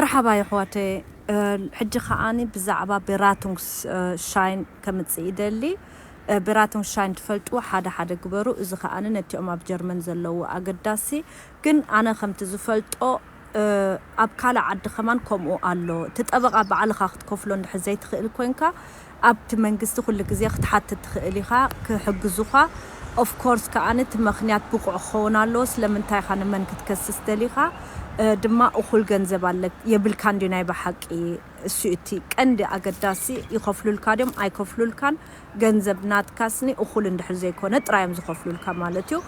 መርሓባ የሕዋተይ። ሕጂ ከዓኒ ብዛዕባ ቤራቱንግስ ሻይን ከምጽእ ይደሊ። ቤራቱንግስ ሻይን ትፈልጥዎ ሓደ ሓደ ግበሩ። እዚ ከዓኒ ነቲኦም ኣብ ጀርመን ዘለዉ ኣገዳሲ። ግን ኣነ ከምቲ ዝፈልጦ ኣብ ካልእ ዓዲ ከማን ከምኡ ኣሎ። እቲ ጠበቓ ባዕልኻ ክትከፍሎ እንድሕር ዘይትኽእል ኮንካ ኣብቲ መንግስቲ ኩሉ ግዜ ክትሓትት ትኽእል ኢኻ ክሕግዙኻ። ኦፍኮርስ ከዓኒ እቲ ምኽንያት ብቑዕ ክኸውን ኣለዎ። ስለምንታይ ኢኻ ንመን ክትከስስ ደሊኻ? ድማ እኹል ገንዘብ ኣለ የብልካ እንዲ ናይ ብሓቂ? እሱ እቲ ቀንዲ ኣገዳሲ። ይኸፍሉልካ ድዮም ኣይከፍሉልካን? ገንዘብ ናትካ ስኒ እኹል እንድሕር ዘይኮነ ጥራይ እዮም ዝኸፍሉልካ ማለት እዩ።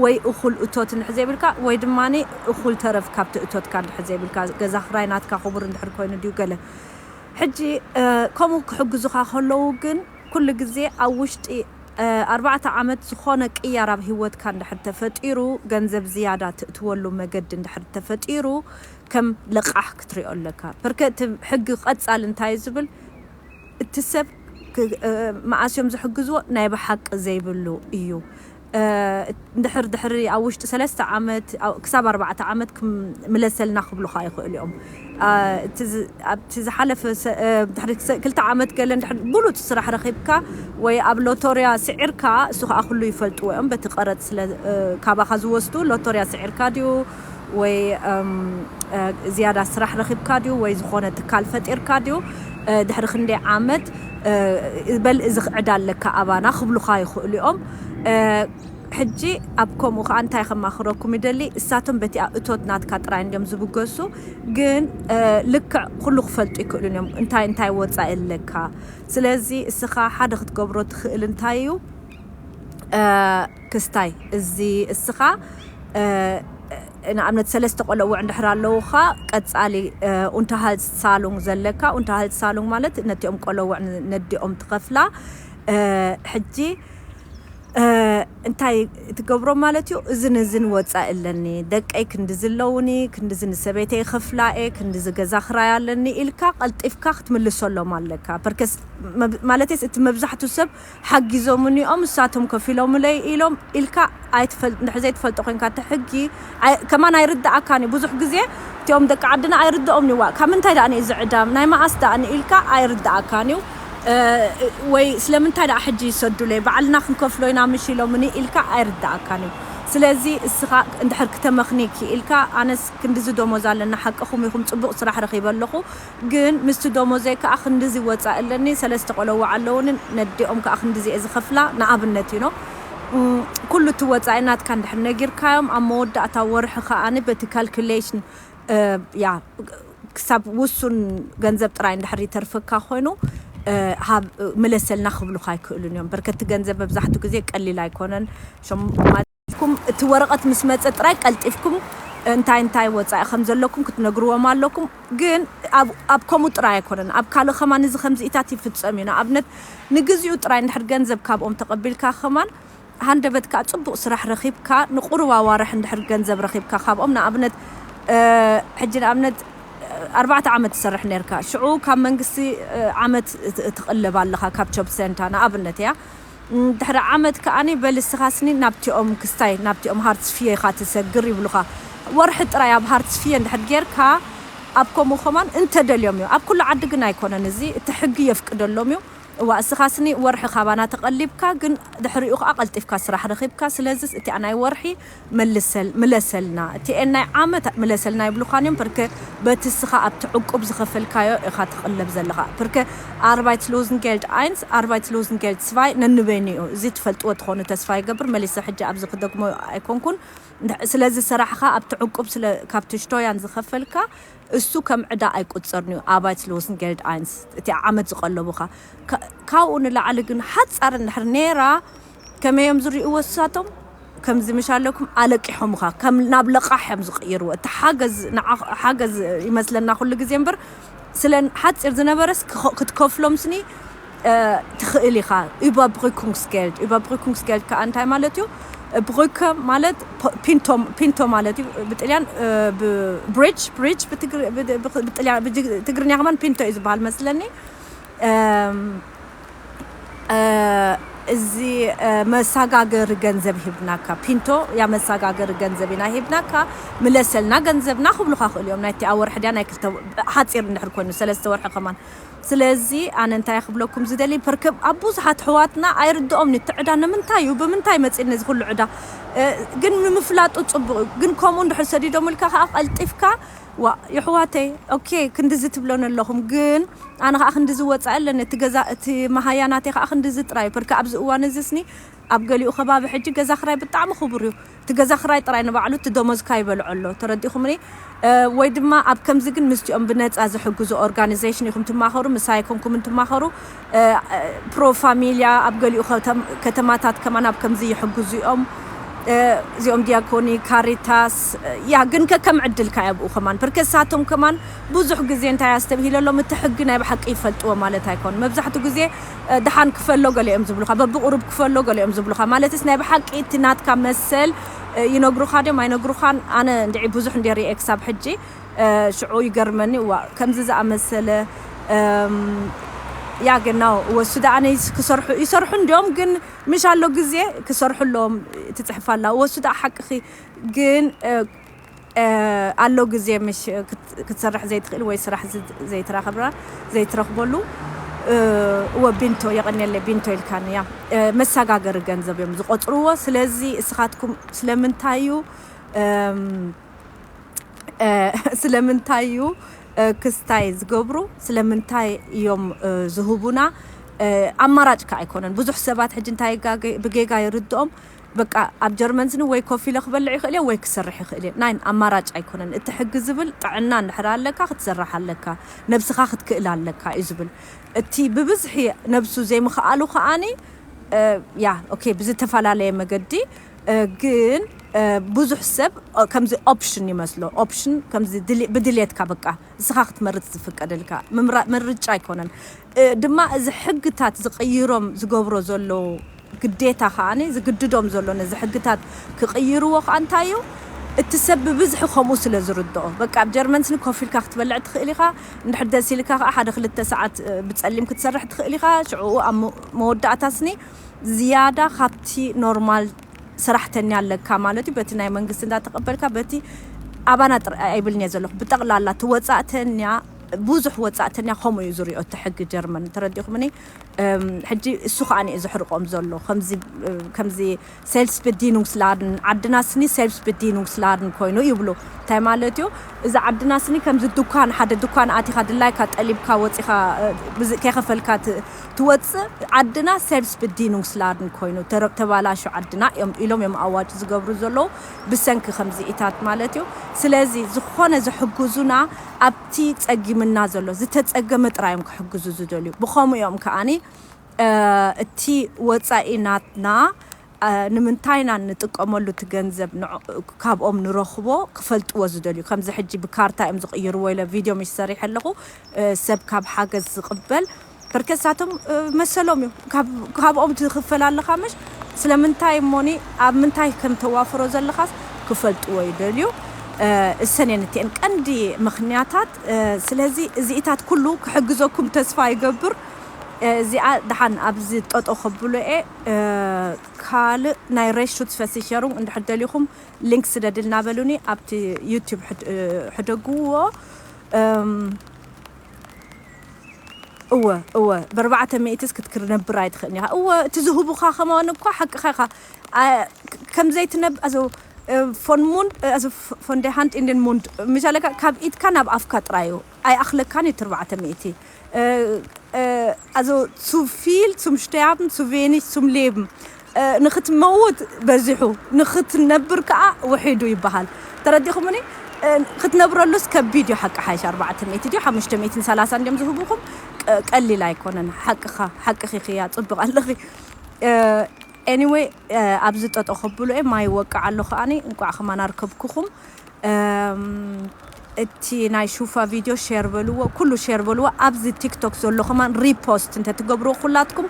ወይ እኹል እቶት እንድሕር ዘይብልካ ወይ ድማ እኹል ተረፍ ካብቲ እቶትካ እንድሕር ዘይብልካ፣ ገዛ ክራይ ናትካ ክቡር እንድሕር ኮይኑ ድዩ ገለ። ሕጂ ከምኡ ክሕግዙኻ ከለዉ ግን ኩሉ ግዜ ኣብ ውሽጢ ኣርባዕተ ዓመት ዝኾነ ቅያር ኣብ ህይወትካ እንድሕር ተፈጢሩ፣ ገንዘብ ዝያዳ ትእትወሉ መገዲ እንድሕር ተፈጢሩ ከም ለቓሕ ክትሪኦ ኣለካ። በርከ እቲ ሕጊ ቀጻል እንታይ ዝብል እቲ ሰብ መኣስ እዮም ዝሕግዝዎ ናይ ብሓቂ ዘይብሉ እዩ። እንድሕር ድሕሪ ኣብ ውሽጢ ሰለስተ ዓመት ክሳብ ኣርባዕተ ዓመት ክምለሰልና ክብሉኻ ይኽእሉ እዮም። ኣብቲ ዝሓለፈ ድሕሪ ክልተ ዓመት ገለ እንድሕር ብሉፅ ስራሕ ረኺብካ ወይ ኣብ ሎቶርያ ስዒርካ እሱ ከዓ ኩሉ ይፈልጥዎ እዮም። በቲ ቀረፅ ስለ ካባኻ ዝወስዱ ሎቶርያ ስዒርካ ድዩ ወይ ዝያዳ ስራሕ ረኺብካ ድዩ ወይ ዝኾነ ትካል ፈጢርካ ድዩ ድሕሪ ክንደይ ዓመት በል እዚ ክዕዳ ኣለካ ኣባና ክብሉኻ ይኽእሉ እዮም። ሕጂ ኣብ ከምኡ ከዓ እንታይ ከማኽረኩም ይደሊ፣ እሳቶም በቲኣ እቶት ናትካ ጥራይ እንዲዮም ዝብገሱ። ግን ልክዕ ኩሉ ክፈልጡ ይክእሉን እዮም እንታይ እንታይ ወፃኢ ኣለካ። ስለዚ እስኻ ሓደ ክትገብሮ ትኽእል እንታይ እዩ? ክስታይ እዚ እስኻ ንኣብነት ሰለስተ ቆለውዕ እንድሕር ኣለውኻ ቀጻሊ ኡንተሃልት ሳሉንግ ዘለካ። ኡንተሃልት ሳሉንግ ማለት ነቲኦም ቆለውዕ ነዲኦም ትኸፍላ። ሕጂ እንታይ ትገብሮ ማለት እዩ? እዝን እዝን ወፃኢ ኣለኒ፣ ደቀይ ክንድዚ ኣለውኒ፣ ክንድዚ ንሰበይተይ ይኸፍላ እየ፣ ክንድዚ ገዛ ክራይ ኣለኒ ኢልካ ቀልጢፍካ ክትምልሰሎም ኣለካ። ፐርከስ ማለትስ እቲ መብዛሕትኡ ሰብ ሓጊዞምኒ እዮም እሳቶም ከፊሎምለይ ኢሎም ኢልካ ኣይትፈል- እንድሕር ዘይትፈልጦ ኮንካ እቲ ሕጊ ኣይ- ከማን ኣይርድኣካን እዩ። ብዙሕ ግዜ እቲኦም ደቂ ዓድና ኣይርድኦም እዩ። ዋ ካብ ምንታይ ደኣ እዩ ዝዕዳም ናይ መኣስ ደኣ ኢልካ ኣይርድኣካን እዩ። ወይ ስለምንታይ ደኣ ሕጂ ይሰዱለይ ባዕልና ክንከፍሎ ኢና ምሽ ኢሎምኒ ኢልካ ኣይርድኣካን እዩ። ስለዚ እስኻ እንድሕር ክተመኽኒ ክኢልካ ኣነስ ክንድዚ ደሞዝ ኣለና ሓቅኹም ኢኹም ፅቡቕ ስራሕ ረኺበ ኣለኹ ግን ምስቲ ደሞዘይ ከዓ ክንድዚ ወፃኢ ኣለኒ ሰለስተ ቆለውዕ ኣለውኒ ነዲኦም ከዓ ክንድዚ እየ ዝኸፍላ ንኣብነት እዩ። ኩሉ እቲ ወፃኢ ናትካ እንድሕር ነጊርካዮም ኣብ መወዳእታ ወርሒ ከዓኒ በቲ ካልኩሌሽን ያ ክሳብ ውሱን ገንዘብ ጥራይ እንድሕር ይተርፈካ ኮይኑ ምለሰልና ክብሉካ ኣይክእሉን እዮም። በርከቲ ገንዘብ መብዛሕትኡ ግዜ ቀሊል ኣይኮነን። ኩም እቲ ወረቐት ምስ መፀ ጥራይ ቀልጢፍኩም እንታይ እንታይ ወፃኢ ከም ዘለኩም ክትነግርዎም ኣለኩም። ግን ኣብ ከምኡ ጥራይ ኣይኮነን ኣብ ካልእ ከማን እዚ ከምዚኢታት ይፍፀም እዩ። ንኣብነት ንግዚኡ ጥራይ እንድሕር ገንዘብ ካብኦም ተቐቢልካ ከማን ሃንደበት ከዓ ፅቡቕ ስራሕ ረኺብካ ንቁሩብ ኣዋርሕ እንድሕር ገንዘብ ረኺብካ ካብኦም ንኣብነት ሕጂ ንኣብነት ኣርባዕተ ዓመት ትሰርሕ ነርካ ሽዑ ካብ መንግስቲ ዓመት ትቕልብ ኣለኻ ካብ ጆብ ሰንታ ንኣብነት እያ። ድሕሪ ዓመት ከዓኒ በል እስኻስኒ ናብቲኦም ክስታይ ናብቲኦም ሃርትስ ፍየ ኢኻ ትሰግር ይብሉኻ። ወርሒ ጥራይ ኣብ ሃርትስ ፍየ እንድሕር ጌርካ ኣብ ከምኡ ከማን እንተደልዮም እዩ ኣብ ኩሉ ዓዲ ግን ኣይኮነን እዚ እቲ ሕጊ የፍቅደሎም እዩ። እዋ እስኻስኒ ወርሒ ካባና ተቐሊብካ ግን ድሕሪኡ ከዓ ቀልጢፍካ ስራሕ ረኺብካ ስለዚስ እቲኣ ናይ ወርሒ ምለሰልና እቲ ናይ ዓመት ምለሰልና ይብሉኻን እዮም። በርከ በቲ እስኻ ኣብቲ ዕቁብ ዝኸፈልካዮ ኢኻ ትቕለብ ዘለኻ። በርከ ኣርባይት ሎዝን ጌልድ ኣይንስ ኣርባይት ሎዝን ጌልድ ስቫይ ነንበይኑ እዩ። እዚ ትፈልጥዎ ትኾኑ ተስፋ ይገብር። መሊሰ ሕጂ ኣብዚ ክደግሞ ኣይኮንኩን። ስለዚ ሰራሕኻ ኣብቲ ዕቁብ ስለ ካብቲ ሽቶያን ዝኸፈልካ እሱ ከም ዕዳ ኣይቁጸርን እዩ። ኣርባይት ሎዝን ጌልድ ኣይንስ እቲ ዓመት ዝቐለቡኻ ካብኡ ንላዕሊ ግን ሓጻር እንድሕር ነይራ ከመይ እዮም ዝርእይዎ እሳቶም? ከምዚ ምሽ ኣለኩም ኣለቂሖምኻ ከም ናብ ለቃሕ እዮም ዝቕይርዎ። እቲ ሓገዝ ንዓ- ሓገዝ ይመስለና ኩሉ ግዜ እምበር ስለ ሓፂር ዝነበረስ ክኸ- ክትከፍሎም ስኒ እ፣ ትኽእል ኢኻ። Überbrückungsgeld Überbrückungsgeld ከዓ እንታይ ማለት እዩ? ብሩከ ማለት ፖ- ፒንቶ ፒንቶ ማለት እዩ ብጥልያን እ፣ ብ- ብሪጅ ብሪጅ ብትግር- ብ- ብ- ብጥልያን ብትግርኛ ከማን ፒንቶ እዩ ዝበሃል መስለኒ። እም፣ እ፣ እዚ መሳጋገሪ ገንዘብ ሂብናካ፣ ፒንቶ ያ መሳጋገሪ ገንዘብ ኢና ሂብናካ፣ ምለሰልና ገንዘብና ክብሉካ ክእሉ እዮም። ናይቲ ኣብ ወርሒ ድያ ናይ ክልተ፣ ሓፂር እንድሕር ኮይኑ ሰለስተ ወርሒ ከማን። ስለዚ ኣነ እንታይ ክብለኩም ዝደሊ፣ ፐርከብ ኣብ ብዙሓት ኣሕዋትና ኣይርድኦም ንቲ ዕዳ ንምንታይ እዩ፣ ብምንታይ መፂእኒ እዚ ኩሉ ዕዳ፣ ግን ንምፍላጡ ፅቡቅ እዩ። ግን ከምኡ እንድሕር ሰዲዶም ኢልካ ከዓ ቀልጢፍካ ዋ ይሕዋተይ ኦኬ ክንድዚ ትብሎን ኣለኹም፣ ግን ኣነ ከዓ ክንድዚ ወፃኢ ኣለኒ፣ እቲ ገዛ እቲ መሃያ ናተይ ከዓ ክንድዚ ጥራይ ፐርከ ኣብዚ እዋን እዚ ስኒ ኣብ ገሊኡ ከባቢ ሕጂ ገዛ ክራይ ብጣዕሚ ክቡር እዩ። እቲ ገዛ ክራይ ጥራይ ንባዕሉ እቲ ደሞዝካ ይበልዖ ኣሎ። ተረዲኹምኒ? ወይ ድማ ኣብ ከምዚ ግን ምስቲኦም ብነፃ ዝሕግዙ ኦርጋኒዜሽን ኢኹም ትማኸሩ፣ ምሳይ ኮንኩም እንትማኸሩ ፕሮ ፋሚልያ ኣብ ገሊኡ ከተማታት ከማን ኣብ ከምዚ ይሕግዙ እዮም። እዚኦም ዲያኮኒ፣ ካሪታስ፣ ያ ግን ከከም ዕድልካ እያ ብኡ ከማን ፐርከሳቶም ከማን ብዙሕ ግዜ እንታይ ኣስተብሂለሎም፣ እቲ ሕጊ ናይ ብሓቂ ይፈልጥዎ ማለት ኣይኮን። መብዛሕትኡ ግዜ ደሓን ክፈሎ ገለ እዮም ዝብሉካ፣ በብቁሩብ ክፈሎ ገለ እዮም ዝብሉካ። ማለትስ ናይ ብሓቂ እቲ ናትካ መሰል ይነግሩኻ ድዮም ኣይነግሩኻን? ኣነ እንድዒ ብዙሕ እንደ ሪኤ ክሳብ ሕጂ ሽዑ ይገርመኒ። እዋ ከምዚ ዝኣመሰለ ያ ግን ናው ወሱ ደኣ ኣነ ክሰርሑ ይሰርሑ እንዲዮም፣ ግን ምሽ ኣሎ ግዜ ክሰርሑ ኣለዎም ትፅሕፍ ኣላ። ወሱ ደኣ ሓቅኺ ግን ኣሎ ግዜ ምሽ ክትሰርሕ ዘይትኽእል ወይ ስራሕ ዘይትረኽብራ ዘይትረኽበሉ። እወ ቢንቶ የቐንየለ ቢንቶ ኢልካኒ ያ መሰጋገሪ ገንዘብ እዮም ዝቆፅርዎ። ስለዚ እስኻትኩም ስለምንታይ እዩ ስለምንታይ እዩ ክስታይ ዝገብሩ? ስለምንታይ እዮም ዝህቡና? ኣማራጭ ከ ኣይኮነን። ብዙሕ ሰባት ሕጂ እንታይ ብጌጋ ይርድኦም፣ በቃ ኣብ ጀርመን ስኒ ወይ ኮፍ ኢለ ክበልዕ ይኽእል እየ ወይ ክሰርሕ ይኽእል እየ። ናይን ኣማራጭ ኣይኮነን። እቲ ሕጊ ዝብል ጥዕና እንድሕር ኣለካ ክትሰርሕ ኣለካ፣ ነብስኻ ክትክእል ኣለካ እዩ ዝብል። እቲ ብብዝሒ ነብሱ ዘይምኽኣሉ ከኣኒ ያ ኦኬ ብዝተፈላለየ መገዲ ግን ብዙሕ ሰብ ከምዚ ኦፕሽን ይመስሎ። ኦፕሽን ከምዚ ብድልየትካ በቃ ንስኻ ክትመርፅ ዝፍቀደልካ ምርጫ ኣይኮነን። ድማ እዚ ሕግታት ዝቕይሮም ዝገብሮ ዘሎ ግዴታ ከዓኒ ዝግድዶም ዘሎ ነዚ ሕግታት ክቕይርዎ ከዓ እንታይ እዩ? እቲ ሰብ ብብዝሒ ከምኡ ስለ ዝርድኦ በቃ ኣብ ጀርመን ስኒ ኮፍ ኢልካ ክትበልዕ ትኽእል ኢኻ። እንድሕር ደስ ኢልካ ከዓ ሓደ ክልተ ሰዓት ብፀሊም ክትሰርሕ ትኽእል ኢኻ። ሽዕኡ ኣብ መወዳእታ ስኒ ዝያዳ ካብቲ ኖርማል ሰራሕተኛ ኣለካ ማለት እዩ። በቲ ናይ መንግስቲ እንዳተቐበልካ በቲ ኣባና ጥራይ ኣይብልን እየ ዘለኹ፣ ብጠቕላላ እቲ ወፃእተኛ ብዙሕ ወፃእተኛ ከምኡ እዩ ዝሪኦ እቲ ሕጊ ጀርመን። ተረዲኹምኒ? ሕጂ እሱ ከዓ እዩ ዘሕርቆም ዘሎ ከምዚ ሰልፍስበዲኑንግስላደን ዓድና ስኒ ሰልፍስበዲኑንግስላደን ኮይኑ ይብሉ። እንታይ ማለት እዩ? እዚ ዓድና ስኒ ከምዚ ድኳን ሓደ ድኳን ኣቲኻ ድላይካ ጠሊብካ ወፂኻ ከይኸፈልካ ትወፅእ ዓድና ሰልፍስበዲኑንግስላደን ኮይኑ ተባላሹ ዓድና እዮም ኢሎም እዮም ኣዋጅ ዝገብሩ ዘለዉ ብሰንኪ ከምዚኢታት ማለት እዩ። ስለዚ ዝኾነ ዝሕግዙና ኣብቲ ጸጊምና ዘሎ ዝተጸገመ ጥራይ እዮም ክሕግዙ ዝደልዩ። ብኸምኡ እዮም ከኣኒ እቲ ወጻኢ ናትና ንምንታይ ኢና ንጥቀመሉ እቲ ገንዘብ ካብኦም ንረኽቦ ክፈልጥዎ ዝደልዩ። ከምዚ ሕጂ ብካርታ እዮም ዝቕይርዎ ኢለ ቪድዮ ምሽ ሰሪሐ ኣለኹ። ሰብ ካብ ሓገዝ ዝቕበል በርከሳቶም መሰሎም እዩ። ካብኦም ትኽፈል ኣለኻ ምሽ ስለምንታይ እሞኒ ኣብ ምንታይ ከም ተዋፍሮ ዘለኻስ ክፈልጥዎ ይደልዩ። እሰን እየን እቲአን ቀንዲ ምኽንያታት። ስለዚ እዚኢታት ኩሉ ክሕግዘኩም ተስፋ ይገብር። እዚኣ ደሓን ኣብዚ ጠጦ ከብሎ እየ። ካልእ ናይ ሬሹት ፈሲሸሩም እንድሕር ደሊኹም ሊንክ ስደድልና በሉኒ ኣብቲ ዩቲዩብ ሕደግዎ። እወ እወ ብኣርባዕተ ሚእትስ ክትክርነብር ኣይትኽእልን ኢኻ። እወ እቲ ዝህቡኻ ከማን እኳ ሓቅኻ ኢኻ። ከምዘይትነብ ኣዞ ፎን ሙንድ ኣዞ ፎን ደ ሃንድ ኢንደን ሙንድ ምሻለካ ካብ ኢድካ ናብ ኣፍካ ጥራዩ ኣይኣኽለካን እዩ ትርባዕተ ሚእቲ። ኣዞ ሱ ፊል ሱም ሽተያብን ሱ ቬኒሽ ሱም ሌብን ንኽትመውት በዚሑ ንኽትነብር ከዓ ውሒዱ ይበሃል። ተረዲኹምኒ? ክትነብረሉስ ከቢድ እዩ ሓቂ ሓይሽ ኣርባዕተ ሚእቲ ድዩ ሓሙሽተ ሚእትን ሰላሳን እንዲዮም ዝህቡኹም። ቀሊል ኣይኮነን። ሓቅኻ ሓቅኺ ክያ ጽብቕ ኣለኺ። ኤኒወይ ኣብዚ ጠጦ ከብሎ እየ ማይ ወቅዕ ኣሎ ከኣኒ እንቋዕ ከማን ኣርከብኩኹም። እቲ ናይ ሹፋ ቪድዮ ሼር በልዎ፣ ኩሉ ሼር በልዎ። ኣብዚ ቲክቶክ ዘሎ ከማን ሪፖስት እንተትገብርዎ ኩላትኩም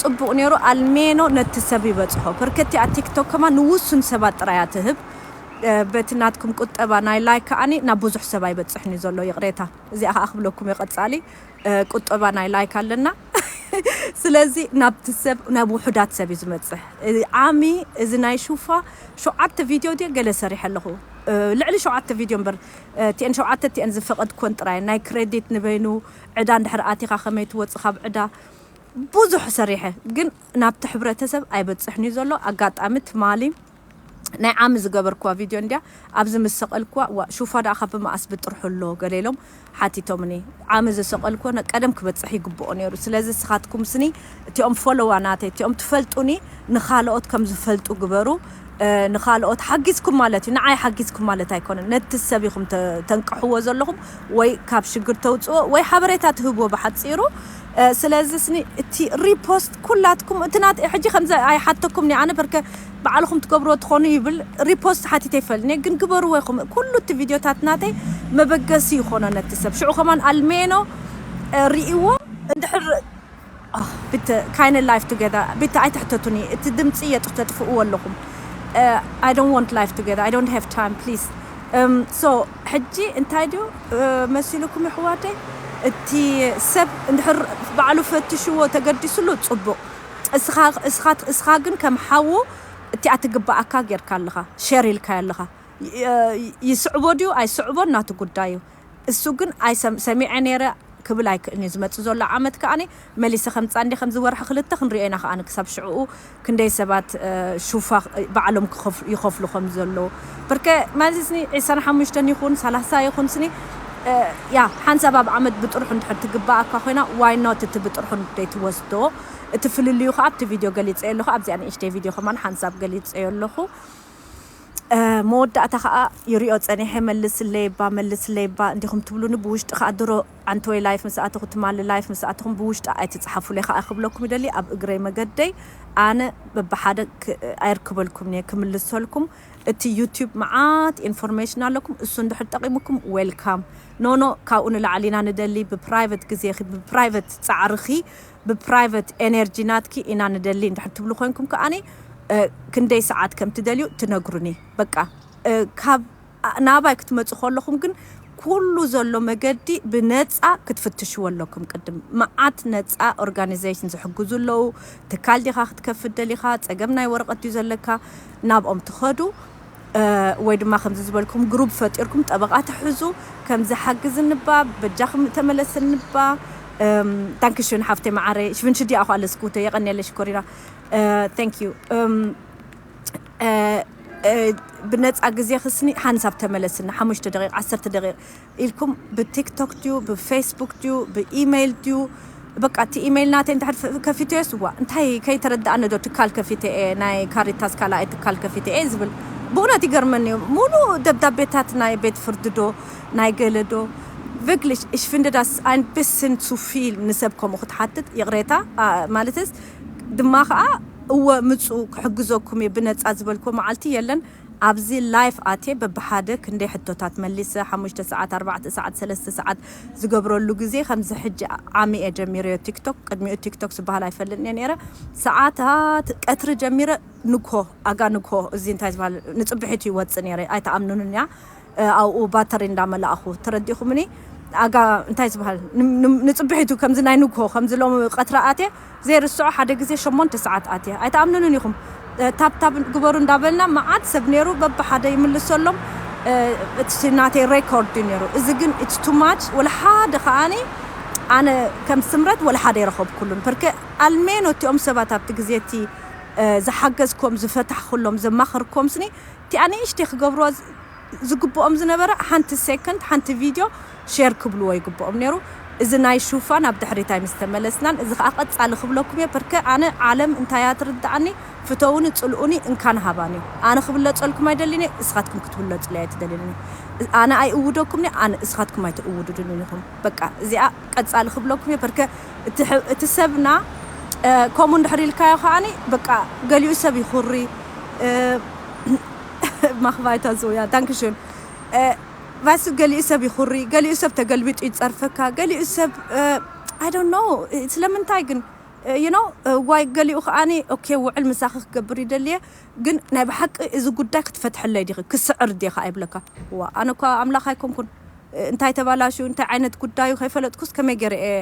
ጽቡቕ ነይሩ። ኣልሜኖ ነቲ ሰብ ይበጽሖ። በርከቲ ኣብ ቲክቶክ ከማን ንውሱን ሰባት ጥራይ እያ ትህብ። በቲ ናትኩም ቁጠባ ናይ ላይክ ከኣኒ ናብ ብዙሕ ሰብ ኣይበጽሕን እዩ ዘሎ። ይቕሬታ እዚኣ ከኣ ክብለኩም እየ። ቀጻሊ ቁጠባ ናይ ላይክ ኣለና። ስለዚ ናብቲ ሰብ ናብ ውሑዳት ሰብ እዩ ዝመፅሕ። ዓሚ እዚ ናይ ሹፋ ሸውዓተ ቪድዮ ድየ ገለ ሰሪሐ ኣለኹ። ልዕሊ ሸውዓተ ቪድዮ እምበር ቲኤን ሸውዓተ ቲኤን ዝፈቐድኮን ጥራይ ናይ ክሬዲት ንበይኑ ዕዳ እንድሕር ኣቲኻ ከመይ ትወፅእ ካብ ዕዳ ብዙሕ ሰሪሐ፣ ግን ናብቲ ሕብረተሰብ ኣይበፅሕን እዩ ዘሎ። ኣጋጣሚ ትማሊ ናይ ዓሚ ዝገበርኩዋ ቪድዮ እንድያ ኣብዚ ምስ ሰቐልኩዋ፣ ዋ ሹፋ ደኣ ካብ መኣስ ብጥርሑ ኣሎ ገለ ኢሎም ሓቲቶምኒ። ዓሚ ዝሰቐልኩዎ ነ-፣ ቀደም ክበፅሕ ይግብኦ ነይሩ። ስለዚ ንስኻትኩም ስኒ እቲኦም ፎሎዋ ናተይ እቲኦም ትፈልጡኒ ንኻልኦት ከም ዝፈልጡ ግበሩ። እ፣ ንኻልኦት ሓጊዝኩም ማለት እዩ፣ ንዓይ ሓጊዝኩም ማለት ኣይኮነን። ነቲ ሰብ ኢኹም ተ-፣ ተንቅሕዎ ዘለኹም ወይ ካብ ሽግር ተውፅኦ ወይ ሓበሬታ ትህብዎ ብሓፂሩ። እ፣ ስለዚ ስኒ እቲ ሪፖስት ኩላትኩም እቲ ናት ሕጂ ከምዚ ኣይሓተኩም ኣነ በርከ ባዕልኹም ትገብርዎ ትኾኑ ይብል። ሪፖስት ሓቲተ ይፈልኒ ግን ግበርዎ ኢኹም። ኩሉ እቲ ቪድዮታት ናተይ መበገሲ ይኾኖ ነቲ ሰብ። ሽዑ ከማን ኣልሜኖ፣ እ፣ ርእይዎ እንድሕር ቢተ ካይነ ላይፍ ቱጌዘር ቢተ ኣይትሕተቱኒ። እቲ ድምፂ የጥፍ ተጥፍእዎ ኣለኹም። I don't want life together, I don't have time, please. So ሕጂ እንታይ ድዩ፣ እ፣ መሲልኩም ይሕዋተይ? እቲ ሰብ እንድሕር ባዕሉ ፈትሽዎ ተገዲስሉ ፅቡቕ። እስኻ፣ እስኻ፣ እስኻ ግን ከም ሓዉ እቲኣ ትግባኣካ ጌርካ ኣለኻ፣ ሸር ኢልካዮ ኣለኻ። ይ-፣ ይስዕቦ ድዩ ኣይስዕቦን ናቱ ጉዳይ እዩ። እሱ ግን ኣይሰም-፣ ሰሚዐ ነይረ ክብል ኣይክእልን እዩ። ዝመጽእ ዘሎ ዓመት ከኣኒ መሊሰ ከምጻ እንዲ ከምዚ ወርሒ ክልተ ክንሪኦ ኢና ከኣኒ ክሳብ ሽዕኡ ክንደይ ሰባት፣ እ፣ ሹፋ ባዕሎም ክኸፍ-፣ ይኸፍሉ ከም ዘለዉ። ብርከ ማለት ስኒ ዕስራን ሓሙሽተን ይኹን ሰላሳ ይኹን ስኒ፣ እ፣ ያ ሓንሳብ ኣብ ዓመት ብጥርሑ እንድሕር ትግባኣካ ኮይና ዋይ ኖት እቲ ብጥርሑ ደይትወስዶ። እቲ ፍልልዩ ከኣ ኣብቲ ቪድዮ ገሊጸዮ ኣለኹ። ኣብዚኣ ንእሽተይ ቪድዮ ከማን ሓንሳብ ገሊጸዮ ኣለኹ። እ፣ መወዳእታ ከኣ ይሪኦ ጸኒሐ፣ "መልስለይ እባ፣ መልስለይ እባ" እንዲኹም ትብሉኒ። ብውሽጢ ከኣ ድሮ ኣንተወይ ላይፍ ምስ ኣተኹ፣ ትማሊ ላይፍ ምስ ኣተኹም ብውሽጢ ኣይትጽሓፉለይ ከኣ ክብለኩም ይደሊ። ኣብ እግረይ መገደይ ኣነ በብሓደ ክ-፣ ኣይርክበልኩምን እየ ክምልሰልኩም። እቲ ዩቲዩብ መዓት ኢንፎርሜሽን ኣለኩም፣ እሱ እንድሕር ጠቒሙኩም ዌልካም። ኖ፣ ኖ፣ ካብኡ ንላዕሊ ኢና ንደሊ። ብፕራይቨት ግዜኺ፣ ብፕራይቨት ጻዕርኺ፣ ብፕራይቨት ኤነርጂ ናትኪ ኢና ንደሊ እንድሕር ትብሉ ኮይንኩም ከኣኒ፣ እ፣ ክንደይ ሰዓት ከም ትደልዩ ትነግሩኒ። በቃ፣ እ፣ ካብ፣ ኣ-፣ ናባይ ክትመጹ ከለኹም ግን ኩሉ ዘሎ መገዲ ብነጻ ክትፍትሽዎ ኣለኩም። ቅድም መዓት ነጻ ኦርጋኒዜሽን ዝሕግዙ ኣለዉ። ትካል ዲኻ ክትከፍት ደሊኻ፣ ጸገም ናይ ወረቐት ድዩ ዘለካ፣ ናብኦም ትኸዱ። እ፣ ወይ ድማ ከምዚ ዝበልኩም ግሩፕ ፈጢርኩም ጠበቓ ትሕዙ። ከምዚ ሓግዝኒ እባ፣ በጃኹም ተመለስኒ እባ። እም፣ ዳንክሽን ሓፍተይ መዓረይ። ሽፍን ሽዲ ኣኹ ኣለስ ጉተ፣ የቐንየለሽ ኮሪና። እ፣ ታንክ ዩ። እም፣ እ፣ እ፣ ብነጻ ግዜ ክስኒ ሓንሳብ ተመለስኒ፣ ሓሙሽተ ደቂቕ፣ ዓሰርተ ደቂቕ ኢልኩም ብቲክቶክ ድዩ፣ ብፌስቡክ ድዩ፣ ብኢሜይል ድዩ? በቃ እቲ ኢሜይል ናተይ እንድሕር ፍ-፣ ከፊተዮስ፣ እዋ፣ እንታይ ከይተረድኣኒ ዶ ትካል ከፊተ እየ፣ ናይ ካሪታስ ካልኣይ ትካል ከፊተ እየ ዝብል? ብእውነት ይገርመኒ እዩ። ሙሉእ ደብዳቤታት ናይ ቤት ፍርዲ ዶ፣ ናይ ገለ ዶ? Wirklich, ich finde das ein bisschen zu viel ንሰብ ከምኡ ክትሓትት፣ ይቕሬታ፣ ኣ፣ ማለትስ ድማ ኸኣ፣ እወ፣ ምጹ፣ ክሕግዘኩም እየ፣ ብነጻ ዝበልኩዎ መዓልቲ የለን። ኣብዚ ላይፍ ኣትየ በብሓደ ክንደይ ሕቶታት መሊሰ፣ ሓሙሽተ ሰዓት፣ ኣርባዕተ ሰዓት፣ ሰለስተ ሰዓት ዝገብረሉ ግዜ፣ ከምዚ ሕጂ ዓሚ እየ ጀሚረዮ ቲክቶክ። ቅድሚኡ ቲክቶክ ዝበሃል ኣይፈልጥን እየ ነይረ። ሰዓታት ቀትሪ ጀሚረ ንግሆ፣ ኣጋ ንግሆ፣ እዚ እንታይ ዝበሃል፣ ንጽብሒቱ ይወጽእ ነይረ፣ ኣይትኣምኑንን እያ። እ፣ ኣብኡ ባተሪ እንዳመላእኹ፣ ተረዲእኹምኒ? ኣጋ እንታይ ዝበሃል፣ ን-፣ ን-፣ ንጽብሒቱ ከምዚ ናይ ንግሆ፣ ከምዚ ሎሚ ቀትሪ ኣትየ፣ ዘይርስዖ ሓደ ግዜ ሸሞንተ ሰዓት ኣትየ። ኣይትኣምኑንን ኢኹም። እ፣ ታብታብ ግበሩ እንዳበልና መዓት ሰብ ነይሩ፣ በብሓደ ይምልሰሎም። እ፣ እቲ ናተይ ሬኮርድ እዩ ነይሩ። እዚ ግን it's too much። ወላ ሓደ ከኣኒ ኣነ ከም ስምረት ወላ ሓደ ይረኸብኩሉን። በርከ ኣልሜኖ እቲኦም ሰባት ኣብቲ ግዜ እቲ፣ እ፣ ዝሓገዝኮም፣ ዝፈታሕኩሎም፣ ዘማኸርኮም ስኒ እቲኣ ንእሽተይ ክገብርዋ ዝ-፣ ዝግብኦም ዝነበረ ሓንቲ ሴኮንድ፣ ሓንቲ ቪድዮ ሼር ክብልዎ ይግብኦም ነይሩ። እዚ ናይ ሹፋን ኣብ ድሕሪት ኣይምስተመለስናን። እዚ ኸኣ ቀጻሊ ክብለኩም እየ። በርከ ኣነ ዓለም እንታይ እያ ትርድኣኒ፣ ፍተውኒ፣ ጽልኡኒ፣ እንካን ሃባኒ እዩ። ኣነ ክብለጸልኩም ኣይደልን እየ፣ እስኻትኩም ክትብለጹለይ ኣይትደልዩን እየ። ኣነ ኣይእውደኩምን እየ፣ ኣነ፣ እስኻትኩም ኣይትእውዱድን ኢኹም። በቃ፣ እዚኣ ቀጻሊ ክብለኩም እየ። በርከ እቲ ሕ-፣ እቲ ሰብና፣ እ፣ ከምኡ እንድሕር ኢልካዮ ከኣኒ፣ በቃ፣ ገሊኡ ሰብ ይኹሪ፣ እ፣ ማኽባይታ ዞያ፣ ዳንክሽን። እ፣ ቫይሱ ገሊኡ ሰብ ይኹሪ፣ ገሊኡ ሰብ ተገልቢጡ ይጸርፈካ፣ ገሊኡ ሰብ፣ እ፣ I don't know፣ እ፣ ስለምንታይ ግን፣ እ፣ you know፣ እ፣ ዋይ ገሊኡ ከኣኒ፣ ኦኬ፣ ውዕል ምሳኺ ክገብር ይደልየ፣ ግን ናይ ብሓቂ እዚ ጉዳይ ክትፈትሐለይ ዲኺ፣ ክስዕር ዲኻ ይብለካ። ዋ፣ ኣነ እኳ ኣምላኽ ኣይኮንኩን፣ እ፣ እንታይ ተባላሹ፣ እንታይ ዓይነት ጉዳዩ ከይፈለጥኩስ ከመይ ገይረ እየ፣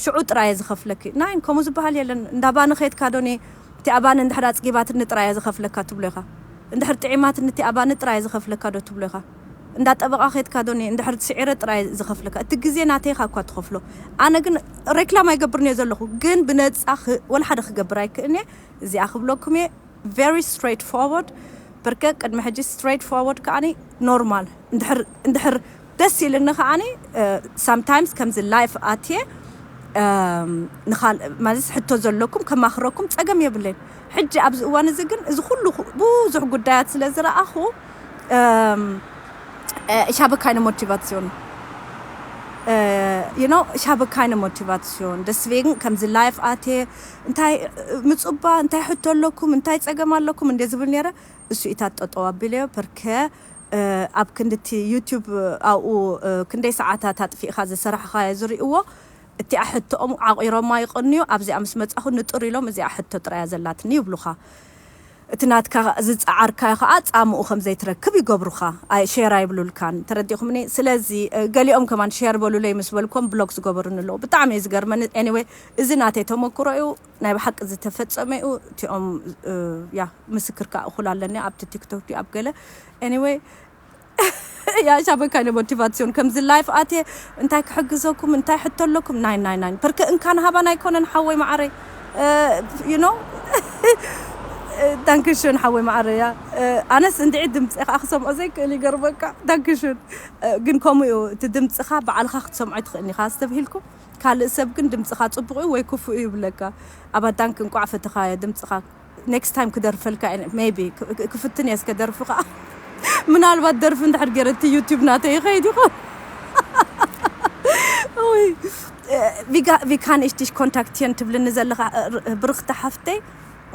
ሽዑ ጥራይ ዝኸፍለኪ። ናይን ከምኡ ዝበሃል የለን። እንዳ ባኒ ኸድካ ዶኒ እቲ ኣባኒ እንድሕር ኣጽጊባትኒ ጥራይ ዝኸፍለካ ትብሎ ኢኻ። እንድሕር ጥዒማትኒ እቲ ኣባኒ ጥራይ ዝኸፍለካ ዶ ትብሎ ኢኻ። እንዳ ጠበቓ ኸድካ ዶኒ እንድሕር ስዒረ ጥራይ ዝኸፍለካ። እቲ ግዜ ናተይ ኢኻ እኳ ትኸፍሎ። ኣነ ግን ሬክላም ኣይገብርን እየ ዘለኹ። ግን ብነጻ ኽ-፣ ወላ ሓደ ክገብር ኣይክእልን እየ። እዚኣ ክብለኩም እየ። Very straight forward። በርከ ቅድሚ ሕጂ straight forward ከዓኒ ኖርማል። እንድሕር፣ እንድሕር ደስ ኢልኒ ከዓኒ፣ እ፣ sometimes ከምዚ ላይፍ ኣትየ፣ እም፣ ንኻል-፣ ማለት ሕቶ ዘለኩም ከማኽረኩም ጸገም የብለይን። ሕጂ ኣብዚ እዋን እዚ ግን እዚ ኩሉ ኩ-፣ ብዙሕ ጉዳያት ስለ ዝረኣኹ፣ እም፣ እ፣ ich habe keine Motivation። እ፣ you know፣ ich habe keine Motivation። Deswegen ከምዚ ላይፍ ኣትየ፣ እንታይ፣ እ፣ ምጹባ፣ እንታይ ሕቶ ኣለኩም፣ እንታይ ጸገም ኣለኩም እንደ ዝብል ነይረ፣ እሱ ኢታት ጠጠው ኣቢለዮ። ፐርከ፣ እ፣ ኣብ ክንድቲ ዩቲዩብ ኣብኡ፣ እ፣ ክንደይ ሰዓታት ኣጥፊእኻ ዝሰራሕኻዮ ዝርእይዎ፣ እቲኣ ሕቶኦም ዓቒሮማ ይቐንዩ። ኣብዚኣ ምስ መጻኹ ንጥር ኢሎም፣ "እዚኣ ሕቶ ጥራያ ዘላትኒ" ይብሉኻ። እቲ ናትካ ዝጸዓርካዮ ኸኣ ጻምኡ ከም ዘይትረክብ ይገብሩኻ። ኣይ፣ ሼር ኣይብሉልካን። ተረዲእኹምኒ? ስለዚ፣ እ፣ ገሊኦም ከማን ሼር በሉለይ ምስ በልኮም ብሎክ ዝገበሩኒ ኣለዉ። ብጣዕሚ እዩ ዝገርመኒ። ኤኒወይ፣ እዚ ናተይ ተመክሮ እዩ። ናይ ብሓቂ ዝተፈጸመ እዩ። እቲኦም፣ እ፣ ያ፣ ምስክር ከኣ እኹል ኣለኒ ኣብቲ ቲክቶክ ድዩ ኣብ ገለ። ኤኒወይ፣ ያ ሻበካይ ሞቲቫሲዮን ከምዚ ላይፍ ኣትየ እንታይ ክሕግዘኩም፣ እንታይ ሕቶ ኣለኩም? ናይ፣ ናይ፣ ናይ። ፐርከ እንካን ሃባን ኣይኮነን ሓወይ መዓረይ። እ፣ you know? ዳንክሽን ሓወይ መዓረይ፣ ያ። እ፣ ኣነስ እንድዒ ድምፂ ከኣ ክሰምዖ ዘይክእል ይገርመካ። ዳንክሽን። እ፣ ግን ከምኡ እዩ፣ እቲ ድምፅኻ ባዕልኻ ክትሰምዖ ትኽእልኒ ኢኻ፣ ኣስተብሂልኩም። ካልእ ሰብ ግን ድምፅኻ ፅቡቕ እዩ ወይ ክፉእ እዩ ይብለካ። ኣባ ዳንክ እንቋዕ ፈተኻዮ ድምፅኻ። ኔክስት ታይም ክደርፈልካ እየ፣ ሜይቢ ክ-፣ ክ-፣ ክፍትን እየ እስከ ደርፊ ኸዓ። ምናልባት ደርፊ እንድሕር ገይረ እቲ ዩቲዩብ ናተይ ይኸይድ ይኾን። ኡይ፣ እ፣ ቪጋ-፣ ቪካን እሽትሽ ኮንታክትየን ትብልኒ ዘለኻ፣ እ፣ ር-፣ ብርኽቲ ሓፍተይ፣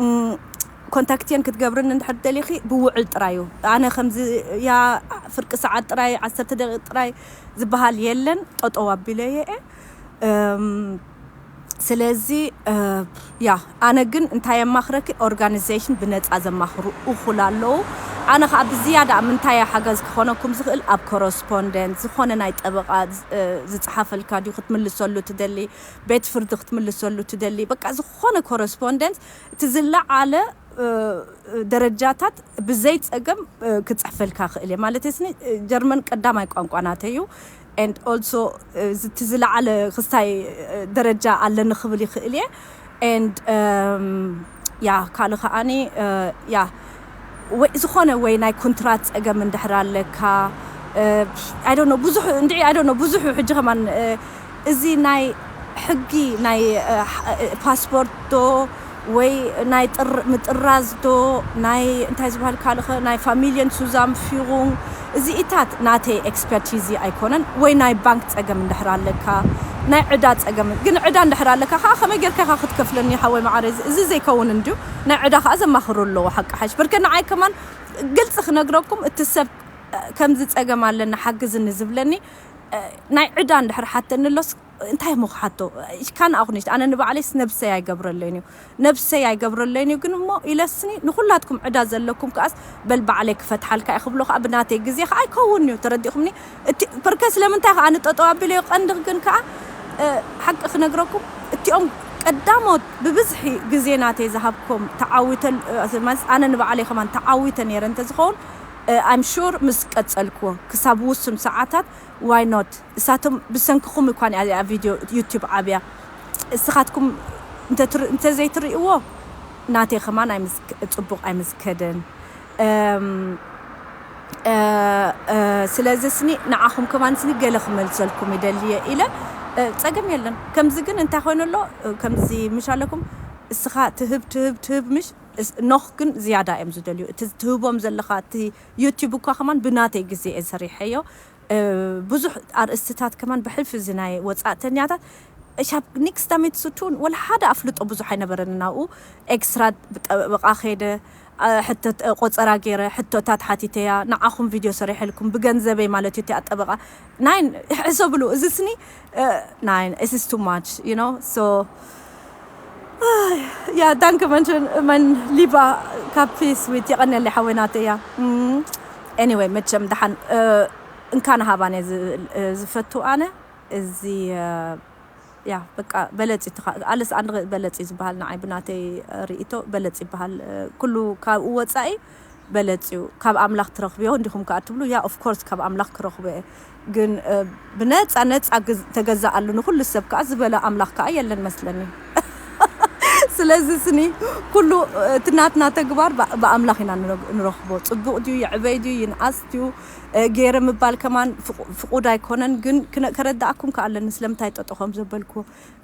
እም፣ ኮንታክትየን ክትገብርኒ እንድሕር ደሊኺ ብውዕል ጥራይ እዩ። ኣነ ከምዚ ያ ፍርቂ ሰዓት ጥራይ፣ ዓሰርተ ደቂቕ ጥራይ ዝበሃል የለን። ጠጠው ኣቢለየ እየ። እም፣ ስለዚ፣ እ፣ ያ፣ ኣነ ግን እንታይ የማኽረኪ፣ ኦርጋኒዜሽን ብነጻ ዘማኽሩ እኹል ኣለዉ። ኣነ ኸኣ ብዝያዳ ኣብ ምንታይ እየ ሓገዝ ክኾነኩም ዝኽእል፣ ኣብ ኮረስፖንደንት፣ ዝኾነ ናይ ጠበቓ ዝ-፣ እ፣ ዝጸሓፈልካ ድዩ ክትምልሰሉ ትደሊ፣ ቤት ፍርዲ ክትምልሰሉ ትደሊ፣ በቃ ዝኾነ ኮረስፖንደንት፣ እቲ ዝለዓለ፣ እ፣ ደረጃታት ብዘይ ጸገም፣ እ፣ ክጽሕፈልካ ክእል እየ። ማለት ስኒ፣ እ፣ ጀርመን ቀዳማይ ቋንቋ ናተይ እዩ። And also፣ እ፣ ዝ-፣ እቲ ዝለዓለ ክስታይ፣ እ፣ ደረጃ ኣለኒ ክብል ይኽእል እየ። And፣ እም፣ ያ፣ ካልእ ከዓኒ፣ እ፣ ያ፣ ወይ ዝኾነ ወይ ናይ ኮንትራት ጸገም እንድሕር ኣለካ፣ እ፣ I don't know፣ ብዙሕ እንድዒ፣ I don't know፣ ብዙሕ ሕጂ ከማን፣ እ፣ እዚ ናይ ሕጊ ናይ፣ እ፣ ሕ-፣ እ፣ ፓስፖርት ዶ ወይ ናይ ጥር-፣ ምጥራዝ ዶ፣ ናይ እንታይ ዝበሃል ካልእ ኸ፣ ናይ ፋሚልየን ሱዛም ፊሩንግ፣ እዚኢታት ናተይ ኤክስፐርቲዚ ኣይኮነን። ወይ ናይ ባንክ ጸገም እንድሕር ኣለካ፣ ናይ ዕዳ ጸገም፣ ግን ዕዳ እንድሕር ኣለካ ኸዓ ከመይ ጌርካ ኢኻ ክትከፍለኒ ሓወይ መዓረይ? እዚ፣ እዚ ዘይከውን እንድዩ። ናይ ዕዳ ኸዓ ዘማኽሩ ኣለዉ ሓቂ ሓሽ። በርከ ንዓይ ከማን ግልጺ ክነግረኩም፣ እቲ ሰብ፣ እ፣ ከምዚ ጸገም ኣለኒ ሓግዝኒ ዝብለኒ፣ እ፣ ናይ ዕዳ እንድሕር ሓተኒ ኣሎስ፣ እንታይ እሞ ክሓቶ? ካን ኣኹ ንሽት፣ ኣነ ንባዕለይስ ነብሰይ ኣይገብረለይን እዩ። ነብሰይ ኣይገብረለይን እዩ፣ ግን እሞ ኢለስኒ ንኹላትኩም ዕዳ ዘለኩም ከኣስ በል ባዕለይ ክፈትሓልካ እየ ክብሎ ከኣ ብናተይ ግዜ ከኣ ኣይከውን እዩ። ተረዲእኹምኒ? እቲ ፐርከስ ለምንታይ ከኣ ንጠጠው ኣቢለዮ ቀንዲ ግን ከኣ፣ እ፣ ሓቂ ክነግረኩም፣ እቲኦም ቀዳሞት ብብዝሒ ግዜ ናተይ ዝሃብኩም ተዓዊተል-፣ እ፣ ማለት ኣነ ንባዕለይ ከማን ተዓዊተ ነይረ እንተዝኸውን፣ እ፣ I'm sure ምስ ቀጸልክዎ ክሳብ ውሱን ሰዓታት፣ why not? እሳቶም ብሰንክኹም እኳ እያ ቪድዮ ዩቲዩብ ዓብያ። እስኻትኩም እንተ ትር-፣ እንተ ዘይትርእይዎ ናተይ ከማን ኣይምስክ-፣ ጽቡቕ ኣይምስከደን። እም፣ እ፣ እ፣ ስለዚ ስኒ ንዓኹም ከማን ስኒ ገለ ክመልሰልኩም ይደሊ እየ ኢለ፣ እ፣ ጸገም የለን። ከምዚ ግን እንታይ ኮይኑ ኣሎ? እ፣ ከምዚ ምሽ ኣለኩም፣ እስኻ ትህብ፣ ትህብ፣ ትህብ ምሽ፣ እስ-፣ ኖኽ ግን ዝያዳ እዮም ዝደልዩ። እቲ ትህቦም ዘለኻ፣ እቲ ዩቲዩብ እኳ ከማን ብናተይ ግዜ እየ ሰሪሐዮ። እ፣ ብዙሕ ኣርእስትታት ከማን ብሕልፊ እዚ ናይ ወጻእተኛታት፣ እሻብ ኒክስ ዳሚት ሱቱን ወላ ሓደ ኣፍልጦ ብዙሕ ኣይነበረን ናብኡ። ኤክስትራ ብጠበቓ ከይደ፣ እ፣ ሕቶ፣ እ፣ ቆጸራ ገይረ፣ ሕቶታት ሓቲተያ፣ ንዓኹም ቪድዮ ሰሪሐልኩም፣ ብገንዘበይ ማለት እዩ፣ እቲኣ ጠበቓ። ናይን፣ ሕሰብሉ፣ እዚ ስኒ፣ እ፣ ናይን፣ this is too much, you know? So፣ ኣይ፣ ያ፣ ዳንከ መንሽን፣ መን ሊባ ካፕ ስዊት፣ የቐንየለይ ሓወይ ናተይ፣ ያ። እም፣ ኤኒወይ፣ መቸም ደሓን፣ እ፣ እንካን ሃባን እየ ዝ-፣ እ፣ ዝፈቱ ኣነ። እዚ፣ እ፣ ያ በቃ በለጽ እዩ። ኣለስ ኣንድ በለጽ እዩ ዝበሃል፣ ንዓይ ብናተይ ርእይቶ በለጽ ይበሃል። ኩሉ ካብኡ ወጻኢ በለጽ እዩ። ካብ ኣምላኽ ትረኽብዮ እንዲኹም ከኣ ትብሉ፣ ያ ኦፍ ኮርስ ካብ ኣምላኽ ክረኽቦ እየ። ግን ብነጻ ነጻ ተገዛኣሉ ንኹሉ ሰብ ከኣ ዝበለ ኣምላኽ ከኣ የለን መስለኒ። ስለዚ ስኒ ኩሉ እቲ ናትና ተግባር ብኣምላኽ ኢና ንረኽቦ። ጽቡቕ ድዩ፣ ይዕበይ ድዩ፣ ይንኣስ ድዩ፣ ገይረ ምባል ከማን ፍቑድ ኣይኮነን። ግን ከረዳኣኩም ከኣለኒ ስለምንታይ ጠጠ ከም ዘበልኩ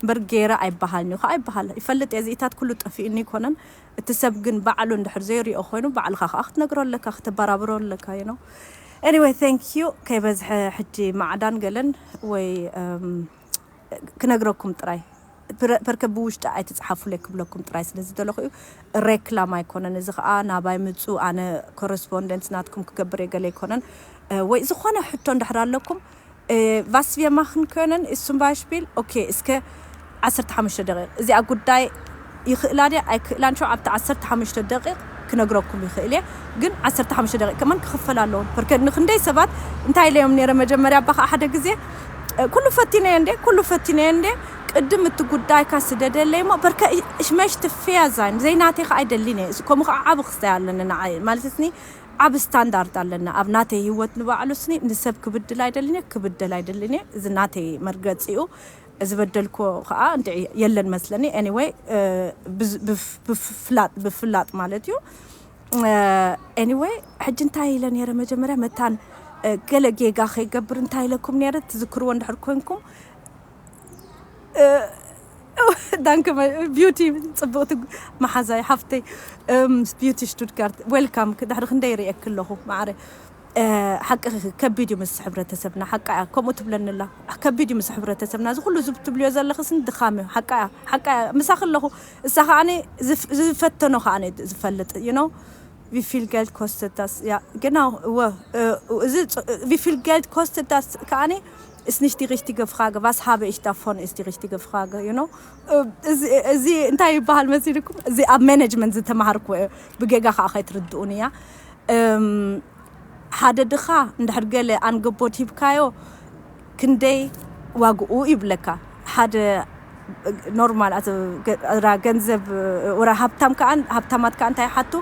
እምበር ገይረ ኣይበሃልን እዩ። ከዓ ይበሃል ይፈልጥ እየ። እዚኢታት ኩሉ ጠፊእኒ ኣይኮነን። እቲ ሰብ ግን ባዕሉ እንድሕር ዘይሪኦ ኮይኑ ባዕልኻ ከዓ ክትነግሮ ኣለካ፣ ክተበራብሮ ኣለካ። You know? Anyway, thank you። ከይበዝሐ ሕጂ ማዕዳን ገለን ወይ ክነግረኩም ጥራይ ፐርከ ብውሽጢ ኣይትፅሓፉለይ ክብለኩም ጥራይ ስለ ዝደለኹ እዩ። ሬክላም ኣይኮነን። እዚ ከዓ ናባይ ምፁ፣ ኣነ ኮረስፖንደንት ናትኩም ክገብር የገለ ኣይኮነን። ወይ ዝኾነ ሕቶ እንድሕር ኣለኩም ቫስቪየ ማኽን ከነን እሱም ባሽፒል ኦኬ። እስከ ዓሰርተ ሓሙሽተ ደቂቕ እዚኣ ጉዳይ ይኽእላ ድያ ኣይክእላን ሸው ኣብቲ ዓሰርተ ሓሙሽተ ደቂቕ ክነግረኩም ይኽእል እየ። ግን ዓሰርተ ሓሙሽተ ደቂቕ ከማን ክኽፈል ኣለዎ። ፐርከ ንክንደይ ሰባት እንታይ ኢለዮም ነይረ መጀመርያ ኣባኻ ሓደ ግዜ ኩሉ ፈቲነዮ እንዴ ኩሉ ፈቲነዮ እንዴ ቅድም እቲ ጉዳይካ ስደደለይ እሞ በርከ እሽመሽ ትፍያ ዛይን ዘይናተይ ከኣ ኣይደልን እየ። ከምኡ ከኣ ዓቢ ክስታይ ኣለኒ ንዓይ ማለት ስኒ ዓቢ ስታንዳርድ ኣለና ኣብ ናተይ ህይወት ንባዕሉ ስኒ ንሰብ ክብድል ኣይደልን እየ ክብደል ኣይደልን እየ። እዚ ናተይ መርገጺ እዩ። ዝበደልኮ ከኣ እንድዒ የለን መስለኒ። Anyway ብፍላጥ ብፍላጥ ማለት እዩ። Anyway ሕጂ እንታይ ኢለ ነይረ መጀመርያ መታን ገለ ጌጋ ከይገብር እንታይ ኢለኩም ነይረ ትዝክርዎ እንድሕር ኮንኩም። ዳንከ ቢዩቲ ጽብቕቲ መሓዛይ ሓፍተይ ቢዩቲ ሽቱትጋርት ዌልካም። ድሕሪ ክንደይ ርእየክ ኣለኹ ማዕረ። ሓቂ ከቢድ እዩ ምስ ሕብረተሰብና ሓቃ እያ ከምኡ ትብለኒ ኣላ። ከቢድ እዩ ምስ ሕብረተሰብና እዚ ኩሉ ዝብትብልዮ ዘለኽስን ድኻም እዩ። ሓቃ እያ ሓቃ እያ ምሳኺ ኣለኹ። እሳ ከዓኒ ዝፈተኖ ከዓኒ ዝፈልጥ you know። Wie viel Geld kostet das? Ja, genau. Wie viel Geld kostet das? ከዓኒ ist nicht die richtige Frage. Was habe ich davon ist die richtige Frage, you know? እዚ እንታይ ይበሃል መሲልኩም? እዚ ኣብ ማኔጅመንት ዝተማሃርኩ ብጌጋ ከዓ ከይትርድኡን እያ። ሓደ ድኻ እንድሕር ገለ ኣንገቦት ሂብካዮ ክንደይ ዋግኡ ይብለካ። ሓደ ኖርማል ራ ገንዘብ ወራ ሃብታም ከኣ ሃብታማት ከኣ እንታይ ሓቱ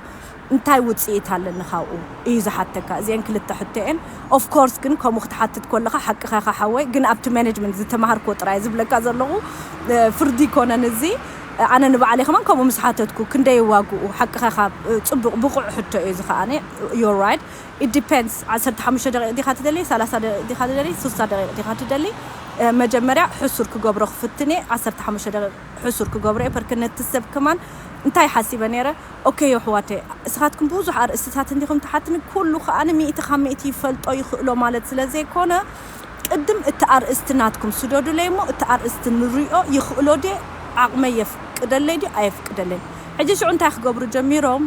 እንታይ ውፅኢት ኣለኒ ካብኡ እዩ ዝሓተካ። እዚአን ክልተ ሕቶ እየን። ኦፍኮርስ ግን ከምኡ ክትሓትት ከለካ ሓቅኻ ኢኻ ሓወይ። ግን ኣብቲ ማኔጅመንት ዝተማሃርክዎ ጥራይ ዝብለካ ዘለኹ ፍርዲ ይኮነን እዚ። ኣነ ንባዕለይ ከማን ከምኡ ምስ ሓተትኩ ክንደይ ዋግኡ ሓቅኻ ኢኻ። ፅቡቕ ብቑዕ ሕቶ እዩ እዚ ከኣነ። You're right. It depends። ዓሰርተ ሓሙሽተ ደቂቕ ዲኻ ትደሊ፣ ሰላሳ ደቂቕ ዲኻ ትደሊ፣ ስሳ ደቂቕ ዲኻ ትደሊ? መጀመርያ ሕሱር ክገብሮ ክፍትን እየ። ዓሰርተ ሓሙሽተ ደቂቕ ሕሱር ክገብሮ እየ። ፐርክ ነቲ ሰብ ከማን እንታይ ሓሲበ ነይረ? ኦኬ ኣሕዋተይ እስኻትኩም ብዙሕ ኣርእስትታት እንዲኹም ትሓትኒ ኩሉ ከኣ ሚእቲ ካብ ሚእቲ ይፈልጦ ይኽእሎ ማለት ስለ ዘይኮነ ቅድም እቲ ኣርእስቲ ናትኩም ስደዱለይ እሞ እቲ ኣርእስቲ ንሪኦ ይኽእሎ ድየ ዓቕመይ የፍቅደለይ ድዩ ኣየፍቅደለይ። ሕጂ ሽዑ እንታይ ክገብሩ ጀሚሮም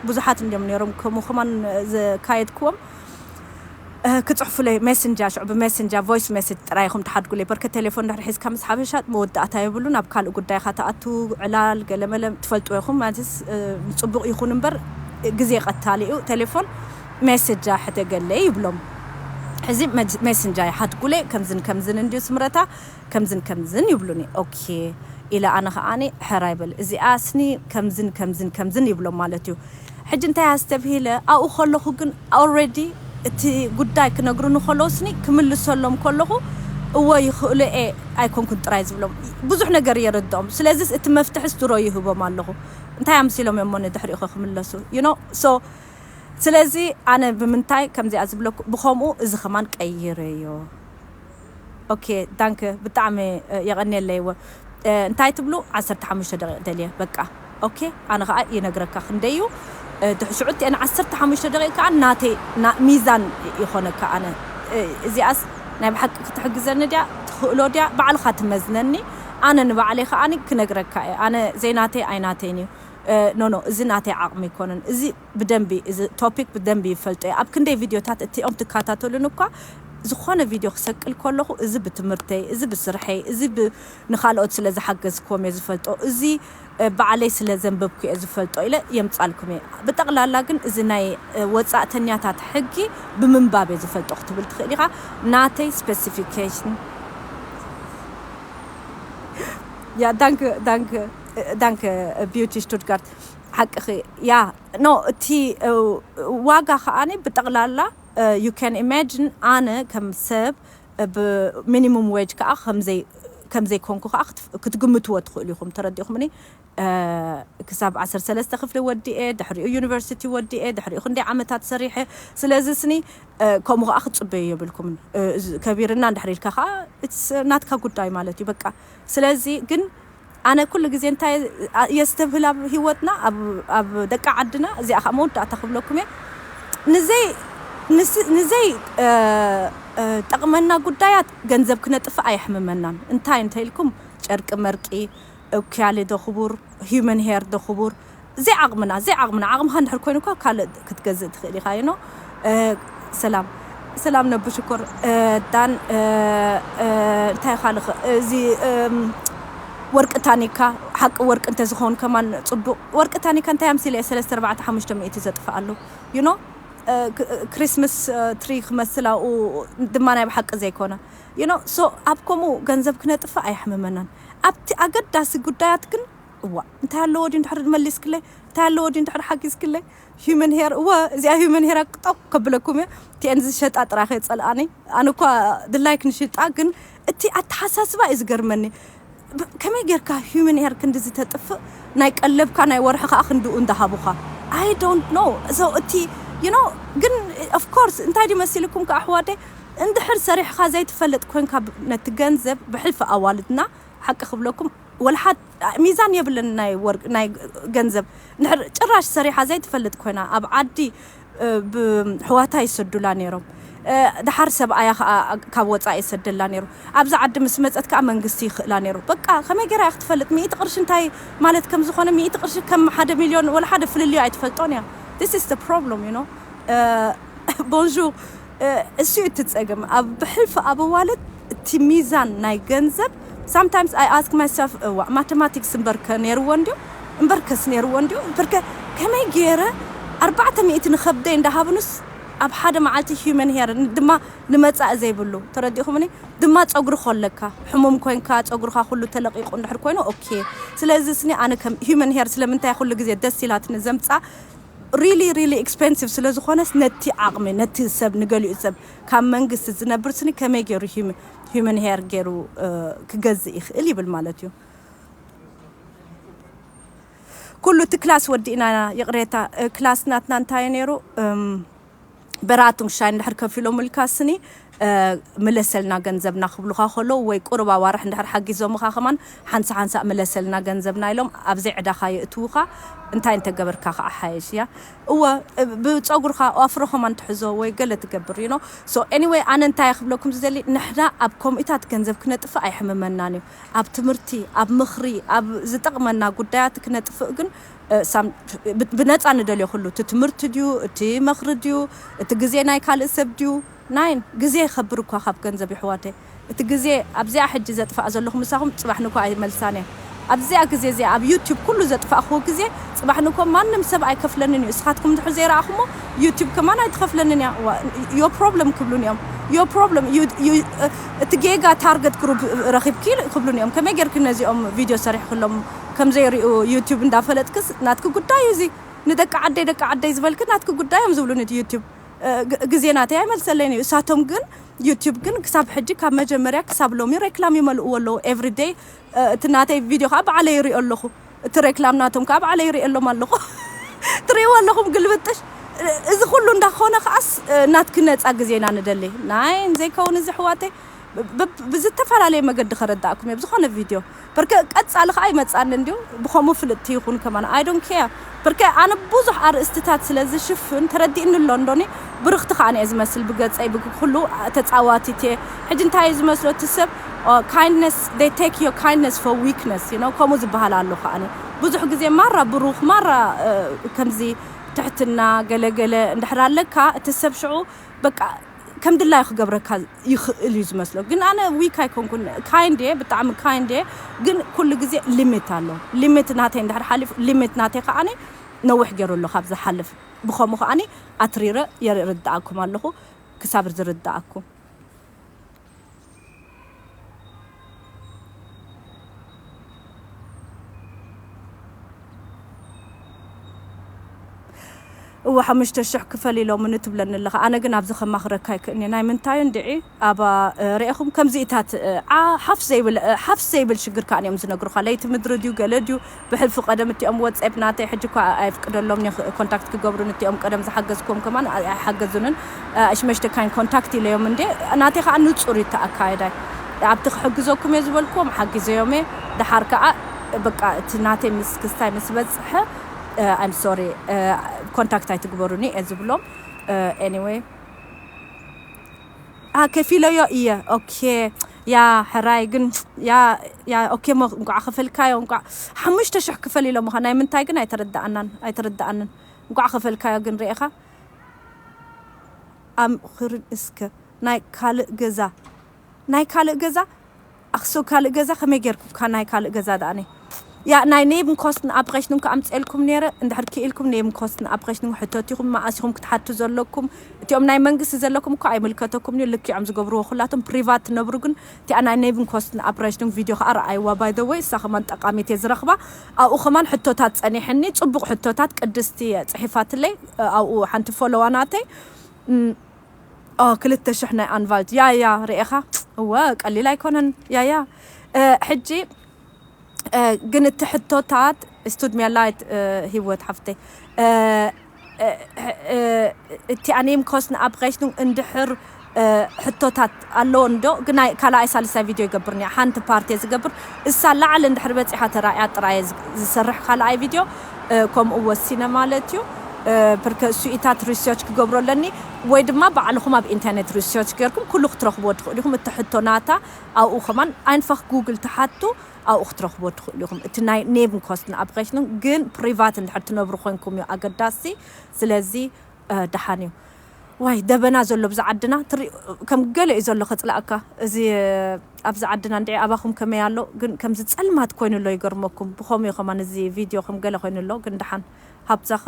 ብዙሓት እንዲዮም ነይሮም ከምኡ ከማን ዘካየድክዎም ክፅሕፉለይ ሜሰንጃ ሽዑ ብሜሰንጃ ቮይስ ሜሴጅ ጥራይ ኢኹም ትሓድጉለይ በርከ ቴሌፎን ድሕሪ ሒዝካ ምስ ሓበሻ መወዳእታ የብሉን ኣብ ካልእ ጉዳይካ ትኣቱ ዕላል ገለመለ ትፈልጥዎ ኢኹም ማለትስ ፅቡቕ ይኹን እምበር ግዜ ቀታሊ እዩ ቴሌፎን ሜሰጃ ሕተገለይ ይብሎም። ሕዚ ሜሰንጃ ይሓድጉለይ ከምዝን ከምዝን እንድዩ ስምረታ ከምዝን ከምዝን ይብሉኒ። ኦኬ ኢለ ኣነ ከዓኒ ሕራይ በል እዚኣ ስኒ ከምዝን ከምዝን ከምዝን ይብሎም ማለት እዩ። ሕጂ እንታይ ኣስተብሂለ ኣብኡ ከለኹ ግን ኦልሬዲ እቲ ጉዳይ ክነግሩኒ ከለዉ ስኒ ክምልሰሎም ከለኹ እወ ይኽእሉ እየ ኣይኮንኩን ጥራይ ዝብሎም ብዙሕ ነገር የረድኦም። ስለዚስ እቲ መፍትሕስ ድሮ ይህቦም ኣለኹ እንታይ ኣምሲሎም እሞ ንድሕሪኡ ክምለሱ you know so ስለዚ ኣነ ብምንታይ ከምዚኣ ዝብለኩ ብኸምኡ እዚ ከማን ቀይረዮ። ኦኬ ዳንክ ብጣዕሚ የቐንየለይ እወ እንታይ ትብሉ ዓሰርተ ሓሙሽተ ደቂቕ ደልየ በቃ ኦኬ ኣነ ከዓ ይነግረካ ክንደዩ ሽዑ እቲአን ዓሰርተ ሓሙሽተ ደቂቕ ከዓ ናተይ ሚዛን ይኾነካ ኣነ እዚኣስ ናይ ብሓቂ ክትሕግዘኒ ድያ ትኽእሎ ድያ ባዕልኻ ትመዝነኒ ኣነ ንባዕለይ ከዓ ክነግረካ እየ ኣነ ዘይናተይ ኣይናተይን እዩ ኖኖ እዚ ናተይ ዓቕሚ ኣይኮነን እዚ ብደንቢ እዚ ቶፒክ ብደንቢ ይፈልጦ እየ ኣብ ክንደይ ቪድዮታት እቲኦም ትከታተሉን እኳ ዝኾነ ቪድዮ ክሰቅል ከለኹ እዚ ብትምህርተይ እዚ ብስርሐይ እዚ ንኻልኦት ስለ ዝሓገዝክዎም እየ ዝፈልጦ እዚ ባዕለይ ስለ ዘንበብኩ እየ ዝፈልጦ ኢለ የምፃልኩም እየ ብጠቕላላ ግን እዚ ናይ ወፃእተኛታት ሕጊ ብምንባብ እየ ዝፈልጦ ክትብል ትኽእል ኢኻ ናተይ ስፔሲፊኬሽን Ja, danke, danke, danke, Beauty Stuttgart. ሓቅኺ። ያ፣ no፣ እቲ ዋጋ ከኣኒ ብጠቕላላ you can imagine፣ ኣነ ከም ሰብ ብ minimum wage ከዓ ከምዘይ ከምዘይ ኮንኩ ከዓ ክትግምትዎ ትኽእሉ ኢኹም። ተረዲኹምኒ? ክሳብ ዓሰርተ ሰለስተ ክፍሊ ወዲኤ፣ ድሕሪኡ ዩኒቨርሲቲ ወዲኤ፣ ድሕሪኡ ክንደይ ዓመታት ሰሪሐ። ስለዚ ስኒ ከምኡ ከዓ ክትፅበዩ የብልኩምን። ከቢርና እንድሕር ኢልካ ከዓ ናትካ ጉዳይ ማለት እዩ። በቃ ስለዚ ግን ኣነ ኩሉ ግዜ እንታይ የስተብህል ኣብ ህይወትና፣ ኣብ ደቂ ዓድና፣ እዚኣ ከዓ መወዳእታ ክብለኩም እየ። ንዘይ ንዘይ ጠቕመና ጉዳያት ገንዘብ ክነጥፍእ ኣየሕምመናን። እንታይ እንተ ኢልኩም፣ ጨርቂ መርቂ፣ ኦክያሌ ዶ ክቡር፣ ሂዩመን ሄር ዶ ክቡር፣ ዘይዓቕምና ዘይዓቕምና ዓቕምኻ እንድሕር ኮይኑ እኳ ካልእ ክትገዝእ ትኽእል ኢኻ። ይኖ ሰላም ሰላም ነቡ ሽኮር። ዳን እንታይ ካልእ እዚ ወርቂ ታኒካ፣ ሓቂ ወርቂ እንተዝኸውን ከማን ፅቡቅ። ወርቂ ታኒካ እንታይ ኣምሲለ እየ ሰለስተ ኣርባዕተ ሓሙሽተ ሚእቲ ዘጥፍኣሉ? You know፣ ክሪስመስ ትሪ ክመስል ኣብኡ ድማ ናይ ብሓቂ ዘይኮነ። You know፣ so ኣብ ከምኡ ገንዘብ ክነጥፍእ ኣይሕምመናን። ኣብቲ ኣገዳሲ ጉዳያት ግን እዋ እንታይ ኣለዎ ድዩ እንድሕር መሊስክለይ፣ እንታይ ኣለዎ ድዩ እንድሕር ሓጊዝክለይ። ሂዩመን ሄር፣ እወ እዚኣ ሂዩመን ሄር ኣቅጠው ከብለኩም እየ። ቲኤን ዝሸጣ ጥራኸ ጸልኣኒ። ኣነ እኳ ድላይክ ንሽጣ፣ ግን እቲ ኣተሓሳስባ እዩ ዝገርመኒ። ከመይ ጌርካ ሂዩመን ሄር ክንዲ ዝተጥፍእ፣ ናይ ቀለብካ ናይ ወርሒ ከዓ ክንድኡ እንዳሃቡኻ? I don't know። So እቲ you know ግን of course እንታይ ድዩ መሲልኩም ከዓ ኣሕዋተይ፣ እንድሕር ሰሪሕኻ ዘይትፈልጥ ኮንካ ነቲ ገንዘብ ብሕልፊ ኣዋልድና ሓቂ ክብለኩም ወልሓድ ሚዛን የብለን ናይ ወርቅ ናይ ገንዘብ። ንድሕር ጭራሽ ሰሪሓ ዘይትፈልጥ ኮይና ኣብ ዓዲ ብሕዋታ ይሰዱላ ነይሮም። ድሓር ሰብኣያ ከዓ ካብ ወፃኢ ይሰደላ ነይሩ። ኣብዚ ዓዲ ምስ መፀት ከዓ መንግስቲ ይኽእላ ነይሩ። በቃ ከመይ ገይራ እያ ክትፈልጥ ሚእቲ ቅርሺ እንታይ ማለት ከም ዝኾነ፣ ሚእቲ ቅርሺ ከም ሓደ ሚልዮን ወላ ሓደ ፍልልዮ ኣይትፈልጦን እያ። This is the problem, you know። ቦንዡር። እሱ እዩ እቲ ጸገም። ኣብ ብሕልፊ ኣብ ኣዋልድ እቲ ሚዛን ናይ ገንዘብ sometimes I ask myself፣ እዋ ማቴማቲክስ እምበርከ ነይርዎ እንድዩ፣ እምበርከስ ነይርዎ እንድዩ። በርከ ከመይ ገይረ ኣርባዕተ ሚእቲ ንኸብደይ እንዳሃብኑስ ኣብ ሓደ መዓልቲ ሂዩመን ሄር ድማ ንመጻኢ ዘይብሉ፣ ተረዲኹምኒ? ድማ ጸጉሪ ኮለካ ሕሙም ኮይንካ ጸጉርኻ ኩሉ ተለቂቁ እንድሕር ኮይኑ ኦኬ። ስለዚ ስኒ ኣነ ከም ሂዩመን ሄር ስለምንታይ ኩሉ ግዜ ደስ ኢላትኒ ዘምጻ really really expensive ስለ ዝኾነስ ነቲ ዓቕሚ ነቲ ሰብ ንገሊኡ ሰብ ካብ መንግስቲ ዝነብር ስኒ ከመይ ገይሩ ሂዩመን ሄር ገይሩ ክገዝእ ይኽእል ይብል ማለት እዩ። ኩሉ እቲ ክላስ ወዲእና ይቕሬታ ክላስ ናትና እንታይ ነይሩ? በራቱን ሻይ እንድሕር ከፊሎምልካ ስኒ ምለሰልና ገንዘብና ክብሉኻ ከለዉ ወይ ቁሩብ ኣዋርሕ እንድሕር ሓጊዞምኻ ከማን ሓንሳ ሓንሳ ምለሰልና ገንዘብና ኢሎም ኣብዘይ ዕዳኻ የእትዉኻ። እንታይ እንተገበርካ ከዓ ሓየሽ እያ። እወ ብፀጉርካ ኣፍሮ ከማን ትሕዞ ወይ ገለ ትገብር you know። So anyway ኣነ እንታይ ክብለኩም ዝደሊ ንሕና ኣብ ከምኡታት ገንዘብ ክነጥፍእ ኣይሕምመናን እዩ። ኣብ ትምህርቲ ኣብ ምኽሪ ኣብ ዝጠቕመና ጉዳያት ክነጥፍእ ግን ብነፃ ንደልዮ ኩሉ እቲ ትምህርቲ ድዩ እቲ መኽሪ ድዩ እቲ ግዜ ናይ ካልእ ሰብ ድዩ ናይን ግዜ ይኸብር እኳ ካብ ገንዘብ ይሕዋተይ። እቲ ግዜ ኣብዚኣ ሕጂ ዘጥፋእ ዘለኹ ምሳኹም ፅባሕ ንኳ ኣይመልሳን እየ። ኣብዚኣ ግዜ እዚኣ ኣብ ዩቲዩብ ኩሉ ዘጥፋእክዎ ግዜ ፅባሕ ንኮ ማንም ሰብ ኣይከፍለንን እዩ። እስኻትኩም ድሕር ዘይረኣኹሞ ዩቲዩብ ከማን ኣይትኸፍለንን እያ። Your problem ክብሉን እዮም። Your problem እቲ ጌጋ ታርገት ግሩፕ ረኺብኪ ክብሉን እዮም። ከመይ ጌርኪ ነዚኦም ቪድዮ ሰሪሕክሎም ከም ዘይሪኡ ዩቲዩብ እንዳፈለጥክስ ናትኪ ጉዳይ እዩ እዚ። ንደቂ ዓደይ ደቂ ዓደይ ዝበልኪ ናትኪ ጉዳይ እዮም ዝብሉኒ እቲ ዩቲዩብ። ግዜ ናተይ ኣይመልሰለይን እዩ። እሳቶም ግን ዩቲዩብ ግን ክሳብ ሕጂ ካብ መጀመርያ ክሳብ ሎሚ ሬክላም ይመልእዎ ኣለዉ። Everyday እቲ ናተይ ቪድዮ ከዓ በዓለይ ይሪኦ ኣለኹ። እቲ ሬክላም ናቶም ከዓ በዓለይ ይሪኦ ኣሎም ኣለኹ። ትሪእዎ ኣለኹም ግልብጥሽ። እዚ ኩሉ እንዳኾነ ከዓስ ናትኪ ነፃ ግዜና ንደሊ። ናይ ዘይከውን እዚ ኣሕዋተይ ብዝተፈላለየ መገዲ ከረዳእኩም እየ ብዝኾነ ቪድዮ። በርከ ቀፃሊ ከዓ ይመፃኒ እንድዩ። ብኸምኡ ፍልጥቲ ይኹን ከማን I don't care። በርከ ኣነ ብዙሕ ኣርእስትታት ስለ ዝሽፍን ተረዲእኒ ኣሎ እንዶኒ። ብርኽቲ ከዓ እየ ዝመስል ብገፀይ ብኩሉ ተፃዋቲት እየ። ሕጂ እንታይ እዩ ዝመስሎ እቲ ሰብ kindness they take your kindness for weakness you know ከምኡ ዝበሃል ኣሎ ከዓ ብዙሕ ግዜ ማራ ብሩኽ ማራ ከምዚ ትሕትና ገለገለ እንድሕር ኣለካ እቲ ሰብ ሽዑ በቃ ከም ድላዩ ክገብረካ ይኽእል እዩ ዝመስሎ። ግን ኣነ ዊክ ኣይኮንኩን፣ ካይንድ እየ፣ ብጣዕሚ ካይንድ እየ። ግን ኩሉ ግዜ ሊሚት ኣሎ። ሊሚት ናተይ እንድሕር ሓሊፉ ሊሚት ናተይ ከዓኒ ነዊሕ ገይሩ ኣሎ ካብ ዝሓልፍ። ብኸምኡ ከዓኒ ኣትሪረ የርድኣኩም ኣለኹ ክሳብ ዝርድኣኩም። እወ ሓሙሽተ ሽሕ ክፈል ኢሎምኒ ትብለኒ ኣለኻ። ኣነ ግን ኣብዚ ከማኽረካ ኣይክእልኒ። ናይ ምንታይ እንድዒ ኣባ፣ እ፣ ርኤኹም ከምዚኢታት፣ እ፣ ሓፍ ዘይብል፣ እ፣ ሓፍ ዘይብል ሽግር ከኣ እዮም ዝነግሩኻ። ለይቲ ምድሪ ድዩ ገለ ድዩ ብሕልፊ ቀደም እቲኦም ወጸብ ናተይ ሕጂ እኳ ኣይፍቅደሎም ኮንታክት ክገብሩን እቲኦም ቀደም ዝሓገዝኩም ከማን ኣይ-፣ ኣይሓገዙንን። እ፣ ሽመሽተ ካይን ኮንታክት ኢለዮም እንዴ ናተይ ከኣ ንጹር እዩ እቲ ኣካየዳይ። ኣብቲ ክሕግዘኩም እየ ዝበልኩዎም ሓጊዘዮም እየ። ደሓር ከኣ በቃ እቲ ናተይ ምስ ክስታይ ምስ በጽሐ፣ እ፣ I'm sorry፣ እ፣ ኮንታክት ኣይትግበሩኒ እየ ዝብሎም። እ፣ anyway፣ አ፣ ከፊለዮ እየ። ኦኬ። ያ፣ ሕራይ ግን፣ ያ፣ ያ፣ ኦኬ፣ ሞ እንቋዕ ከፈልካዮ፣ እንቋዕ ሓሙሽተ ሽሕ ክፈል ኢሎምኻ። ናይ ምንታይ ግን ኣይተረዳኣናን፣ ኣይተረዳኣንን። እንቋዕ ከፈልካዮ ግን ርኤኻ። ኣምኽርን እስከ ናይ ካልእ ገዛ፣ ናይ ካልእ ገዛ፣ ኣኽሶ ካልእ ገዛ ከመይ ጌርኩካ ናይ ካልእ ገዛ ደኣኒ? ያ፣ ናይ Nebenkosten Abrechnung ከኣምጽኤልኩም ነይረ፣ እንድሕር ክኢልኩም Nebenkosten Abrechnung ሕተት ኢኹም፣ መኣስ ኢኹም ክትሓቱ ዘለኩም። እቲኦም ናይ መንግስቲ ዘለኩም እኮ ኣይምልከተኩም እዩ፣ ልክዖም ዝገብርዎ ኩላቶም ፕሪቫት ትነብሩ፣ ግን እቲኣ ናይ Nebenkosten Abrechnung ቪድዮ ከኣ ረኣይዋ፣ by the way፣ እሳ ከማን ጠቃሚት እየ ዝረኽባ። ኣብኡ ከማን ሕቶታት ጸኒሐኒ፣ ጽቡቅ ሕቶታት ቅድስቲ ጽሒፋትለይ፣ ኣብኡ ሓንቲ ፎሎዋ ናተይ። እም፣ ኦ፣ ክልተ ሽሕ ናይ ኣንቫልት። ያ፣ ያ፣ ርኤኻ? እወ፣ ቀሊል ኣይኮነን። ያ፣ ያ። እ፣ ሕጂ፣ እ፣ ግን እቲ ሕቶታት፣ ስቱድ ሜላይት፣ እ፣ ህይወት ሓፍተይ፣ እ፣ እ፣ እ፣ እቲ ኣኔም ኮስት ንኣፕሬሽኑ እንድሕር፣ እ፣ ሕቶታት ኣለዎ እንዶ? ግን ናይ ካልኣይ ሳልሳይ ቪድዮ ይገብር እኒኣ። ሓንቲ ፓርቲ እየ ዝገብር። እሳ ላዕሊ እንድሕር በጺሓ ተራእያ ጥራይ እየ ዝ-፣ ዝሰርሕ ካልኣይ ቪድዮ፣ እ፣ ከምኡ ወሲነ ማለት እዩ። እ፣ ብርከ እሱኢታት ሪሰርች ክገብሮ ኣለኒ፣ ወይ ድማ ባዕልኹም ኣብ ኢንተርኔት ሪሰርች ጌርኩም ኩሉ ክትረኽብዎ ትኽእሉ ኢኹም። እቲ ሕቶ ናታ ኣብኡ ከማን ኣይንፋኽ ጉግል ትሓቱ፣ ኣብኡ ክትረኽብዎ ትኽእሉ ኢኹም። እቲ ናይ ኔብን ኮስትን ኣፕሬሽኑ ግን ፕሪቫት እንድሕር ትነብሩ ኮይንኩም እዩ ኣገዳሲ። ስለዚ፣ እ፣ ደሓን እዩ። ዋይ፣ ደበና ዘሎ ብዛ ዓድና ትርኢ፣ ከም ገለ እዩ ዘሎ ከጽላኣካ። እዚ፣ እ፣ ኣብዚ ዓድና እንድዒ ኣባኹም ከመይ ኣሎ? ግን ከምዚ ጸልማት ኮይኑ ኣሎ ይገርመኩም። ብኸምኡ እዩ ከማን እዚ ቪድዮ ከም ገለ ኮይኑ ኣሎ። ግን ደሓን ሃብዛኸ፣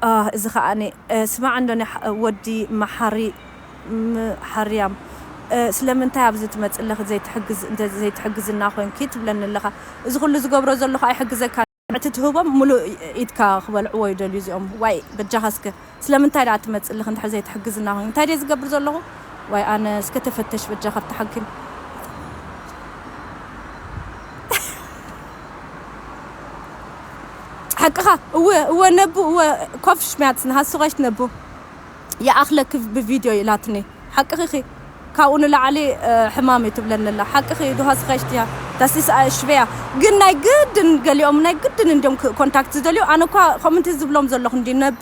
አ፣ እዚ ኸኣኒ፣ እ፣ ስማዕ እንዶ ኒ-፣ ወዲ መሓሪ-፣ መሓርያም፣ እ፣ ስለምንታይ ኣብዚ ትመጽእ ኣለኺ ዘይትሕግዝ-፣ እንተ ዘይትሕግዝና ኮይንኪ ትብለኒ ኣለኻ። እዚ ኩሉ ዝገብሮ ዘለኹ ኣይሕግዘካ። እቲ ትህቦም ምሉእ ኢድካ ክበልዕዎ ይደልዩ እዚኦም። ዋይ፣ በጃኻ እስከ ስለምንታይ ደኣ ትመጽእ ኣለኺ እንድሕር ዘይትሕግዝና ኮይንኪ? እንታይ ድየ ዝገብር ዘለኹ? ዋይ፣ ኣነ እስከ ተፈተሽ በጃኻ ኣብቲ ሓኪም። ሓቅኻ፣ እወ፣ እወ፣ ነቡ፣ እወ፣ ኮፍ ሽሚያትስን ሃስኾሽ ነቡ። ይኣኽለኪ ብቪድዮ ኢላትኒ። ሓቅኺ ኢኺ። ካብኡ ንላዕሊ፣ እ፣ ሕማም እዩ ትብለኒ ኣላ። ሓቅኺ፣ du hast recht፣ ja. Das ist, äh, schwer። ግን ናይ ግድን ገሊኦም ናይ ግድን እንዲዮም ክ-፣ ኮንታክት ዝደልዩ። ኣነ እኳ ኮመንት ዝብሎም ዘለኹ እንዲ ነቡ፣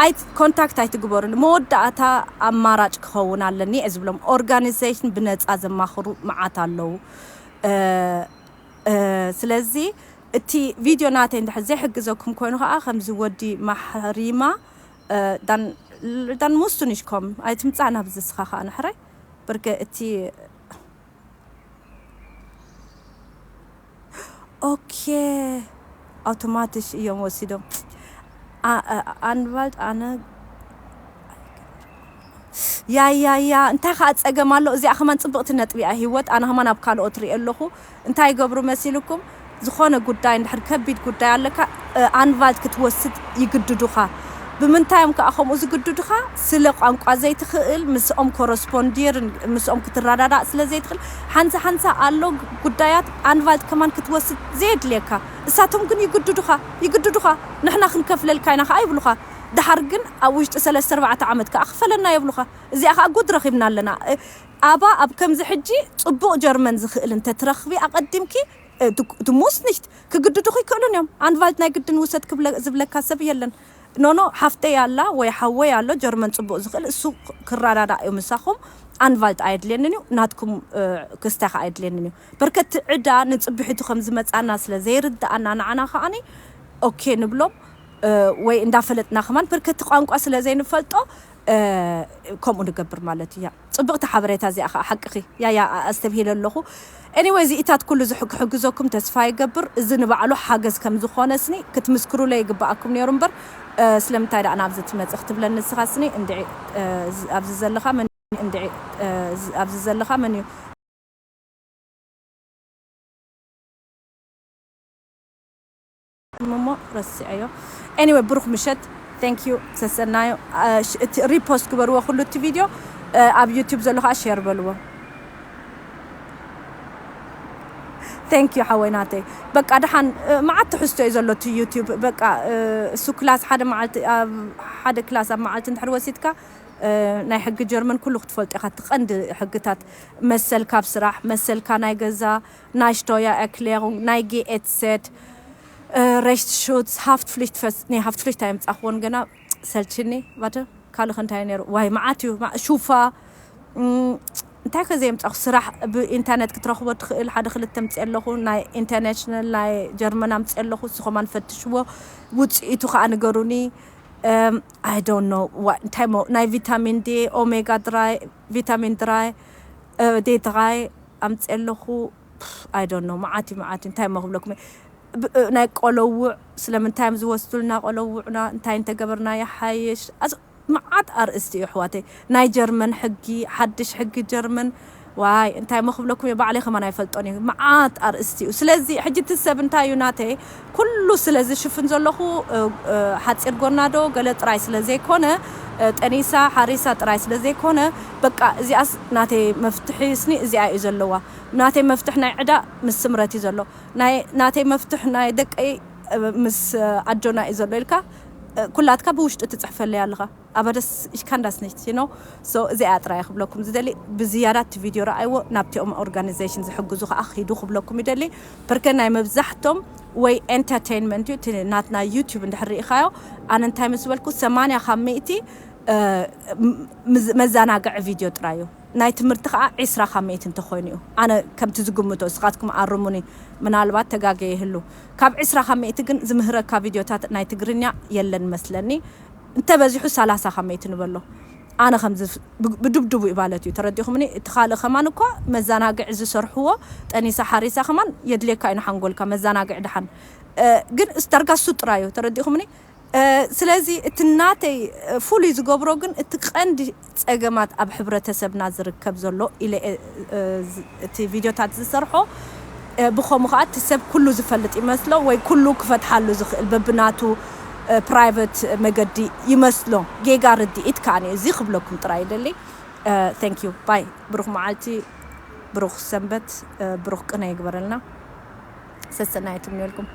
ኣይት-፣ ኮንታክት ኣይትግበሩን። መወዳእታ ኣማራጭ ክኸውን ኣለኒ እየ ዝብሎም። ኦርጋኒዜሽን ብነጻ ዘማኽሩ መዓት ኣለዉ። እ፣ እ፣ ስለዚ እቲ ቪድዮ ናተይ እንድሕር ዘይሕግዘኩም ኮይኑ ኸዓ ከምዚ ወዲ ማሕሪማ፣ እ፣ ዳን-፣ ዳን ሙስቱ ንሽኮም ኣይትምጻእ ናብዚ እስኻ ኸዓ ንሕራይ። ብርገ እቲ ኦኬ፣ ኣውቶማቲሽ እዮም ወሲዶም። ኣ-፣ ኣ-፣ ኣንቫልድ ኣነ ያ፣ ያ፣ ያ፣ እንታይ ኸኣ ጸገም ኣሎ? እዚኣ ከማን ጽብቕቲ ነጥቢ እያ ህይወት። ኣነ ከማን ኣብ ካልኦት ሪኤ ኣለኹ። እንታይ ይገብሩ መሲልኩም? ዝኾነ ጉዳይ እንድሕር ከቢድ ጉዳይ ኣለካ፣ እ፣ ኣንቫልት ክትወስድ ይግድዱኻ። ብምንታይ እዮም ከኣ ከምኡ ዝግድዱኻ? ስለ ቋንቋ ዘይትኽእል፣ ምስኦም ኮረስፖንዲር፣ ምስኦም ክትረዳዳእ ስለ ዘይትኽእል፣ ሓንሳ ሓንሳ ኣሎ ጉዳያት ኣንቫልት ከማን ክትወስድ ዘየድልየካ። እሳቶም ግን ይግድዱኻ፣ ይግድዱኻ። ንሕና ክንከፍለልካ ኢና ከኣ ይብሉኻ። ደሓር ግን ኣብ ውሽጢ ሰለስተ ኣርባዕተ ዓመት ከኣ ክፈለና የብሉኻ። እዚኣ ከኣ ጉድ ረኺብና ኣለና። እ፣ ኣባ ኣብ ከምዚ ሕጂ ጽቡቕ ጀርመን ዝኽእል እንተ ትረኽቢ ኣቐዲምኪ፣ እ፣ ድ-፣ du musst nicht ክግድዱኺ ይክእሉን እዮም። ኣንቫልት ናይ ግድን ውሰድ ክብለ-፣ ዝብለካ ሰብ የለን። ኖ፣ ኖ፣ ሓፍተይ ኣላ ወይ ሓወይ ኣሎ፣ ጀርመን ጽቡቕ ዝኽእል፣ እሱ ክ-፣ ክረዳዳእ እዩ ምሳኹም። ኣንቫልት ኣየድልየንን እዩ፣ ናትኩም፣ እ፣ ክስታይ ከኣ ኣየድልየንን እዩ። በርከቲ ዕዳ ንጽብሒቱ ከም ዝመጻና ስለ ዘይርድኣና ንዓና ከኣኒ ኦኬ ንብሎም፣ እ፣ ወይ እንዳፈለጥና ከማን በርከቲ ቋንቋ ስለ ዘይንፈልጦ፣ እ፣ ከምኡ ንገብር ማለት እዩ። ያ ጽብቕቲ ሓበሬታ እዚኣ ከኣ ሓቅኺ። ያ፣ ያ፣ ኣ-፣ ኣስተብሂለ ኣለኹ። ኤኒወይ፣ እዚኢታት ኩሉ ዝሕ-፣ ክሕግዘኩም ተስፋ ይገብር። እዚ ንባዕሉ ሓገዝ ከም ዝኾነ ስኒ ክትምስክሩለይ ይግብኣኩም ነይሩ እምበር፣ እ፣ ስለምንታይ ደኣ ናብዚ ትመጽእ ክትብለኒ ንስኻ ስኒ፣ እንድዒ፣ እ፣ ዝ-፣ ኣብዚ ዘለኻ መን፣ እንድዒ፣ እ፣ ዝ-፣ ኣብዚ ዘለኻ መን እዩ? ረሲዐዮ። Anyway ብሩኽ ምሸት። Thank you። ሰሰናዮ። እቲ repost ግበርዎ ኩሉ እቲ ቪድዮ። ኣብ YouTube ዘሎ ከዓ share በልዎ። Thank you ሓወይ ናተይ። በቃ ደሓን መዓት ትሕዝቶ እዩ ዘሎ እቲ YouTube። በቃ እሱ class ሓደ መዓልቲ፣ ሓደ class ኣብ መዓልቲ እንድሕር ወሲድካ ናይ ሕጊ ጀርመን ኩሉ ክትፈልጦ ኢኻ። እቲ ቀንዲ ሕግታት መሰልካ ኣብ ስራሕ፣ መሰልካ ናይ ገዛ፣ ናይ Steuererklärung፣ ናይ G E Z፣ Rechtsschutz፣ Haftpflicht ፈስ-፣ ናይ Haftpflicht ኣይምጻኽዎን ገና፣ ሰልችኒ። ባተ ካልእ እንታይ ነይሩ? ዋይ መዓት እዩ። ሹፋ እንታይ ከ ዘየምጻኹ? ስራሕ ብኢንተርኔት ክትረኽቦ ትኽእል። ሓደ ክልተ ምጽእ ኣለኹ፣ ናይ ኢንተርናሽናል ናይ ጀርመን ኣምጽእ ኣለኹ። ንስኹም ኣንፈትሽዎ፣ ውጽኢቱ ከዓ ንገሩኒ። I don't know እንታይ ናይ ቪታሚን ዲ፣ ኦሜጋ ድራይ፣ ቪታሚን ድራይ፣ ዴ ድራይ ኣምጽእ ኣለኹ። I don't know መዓት እዩ፣ መዓት እዩ። እንታይ ሞ ክብለኩም? ናይ ቆለውዕ፣ ስለምንታይ እዮም ዝወስዱልና ቆለውዕና፣ እንታይ እንተገበርና ይሓይሽ? መዓት ኣርእስቲ እዩ ኣሕዋተይ። ናይ ጀርመን ሕጊ፣ ሓድሽ ሕጊ ጀርመን። ዋይ እንታይ ሞ ክብለኩም እየ፣ ባዕለይ ከማን ኣይፈልጦን እዩ። መዓት ኣርእስቲ እዩ። ስለዚ ሕጂ እቲ ሰብ እንታይ እዩ ናተይ ኩሉ ስለ ዝሽፍን ዘለኹ፣ ሓፂር ጎና ዶ ገለ ጥራይ ስለ ዘይኮነ፣ ጠኒሳ ሓሪሳ ጥራይ ስለ ዘይኮነ፣ በቃ እዚኣስ ናተይ መፍትሒ ስኒ እዚኣ እዩ ዘለዋ። ናተይ መፍትሕ ናይ ዕዳ ምስ ስምረት እዩ ዘሎ። ናይ ናተይ መፍትሕ ናይ ደቀይ ምስ ኣጆና እዩ ዘሎ ኢልካ ኩላትካ ብውሽጢ ትፅሕፈለይ ኣለኻ። ኣበደስ ich kann das nicht you know። So እዚኣ ጥራይ ክብለኩም ዝደሊ። ብዝያዳ እቲ ቪድዮ ረኣይዎ፣ ናብቲኦም organization ዝሕግዙ ከዓ ኺዱ ክብለኩም ይደሊ። ፐርከ ናይ መብዛሕቶም ወይ entertainment እዩ እቲ ናትና YouTube እንድሕር ርኢኻዮ። ኣነ እንታይ ምስ በልኩ ሰማንያ ካብ ሚእቲ መዘናግዒ ቪድዮ ጥራይ እዩ። ናይ ትምህርቲ ከዓ ዒስራ ካብ ሚእቲ እንተኾይኑ እዩ። ኣነ ከምቲ ዝግምቶ፣ ንስኻትኩም ኣርሙኒ፣ ምናልባት ተጋገየ ይህሉ። ካብ ዒስራ ካብ ሚእቲ ግን ዝምህረካ ቪድዮታት ናይ ትግርኛ የለን መስለኒ። እንተበዚሑ ሰላሳ ካብ ሚእቲ ንበሎ። ኣነ ከም ብድብድቡ እዩ ማለት እዩ። ተረዲኹምኒ? እቲ ካልእ ከማን እኳ መዘናግዒ ዝሰርሕዎ ጠኒሳ ሓሪሳ ከማን የድልየካ እዩ ንሓንጎልካ መዘናግዒ ደሓን። ግን ዳርጋ እሱ ጥራይ እዩ። ተረዲኹምኒ? ስለዚ እቲ ናተይ ፍሉይ ዝገብሮ ግን እቲ ቀንዲ ጸገማት ኣብ ሕብረተሰብና ዝርከብ ዘሎ ኢለ እቲ ቪድዮታት ዝሰርሖ። ብኸምኡ ከዓ እቲ ሰብ ኩሉ ዝፈልጥ ይመስሎ ወይ ኩሉ ክፈትሓሉ ዝኽእል በብናቱ private መገዲ ይመስሎ። ጌጋ ርድኢት ከዓ እዩ። እዚ ክብለኩም ጥራይ ይደሊ። Thank you bye። ብሩኽ መዓልቲ፣ ብሩኽ ሰንበት፣ ብሩኽ ቅነ ይግበረልና። ሰሰናየት እምነልኩም።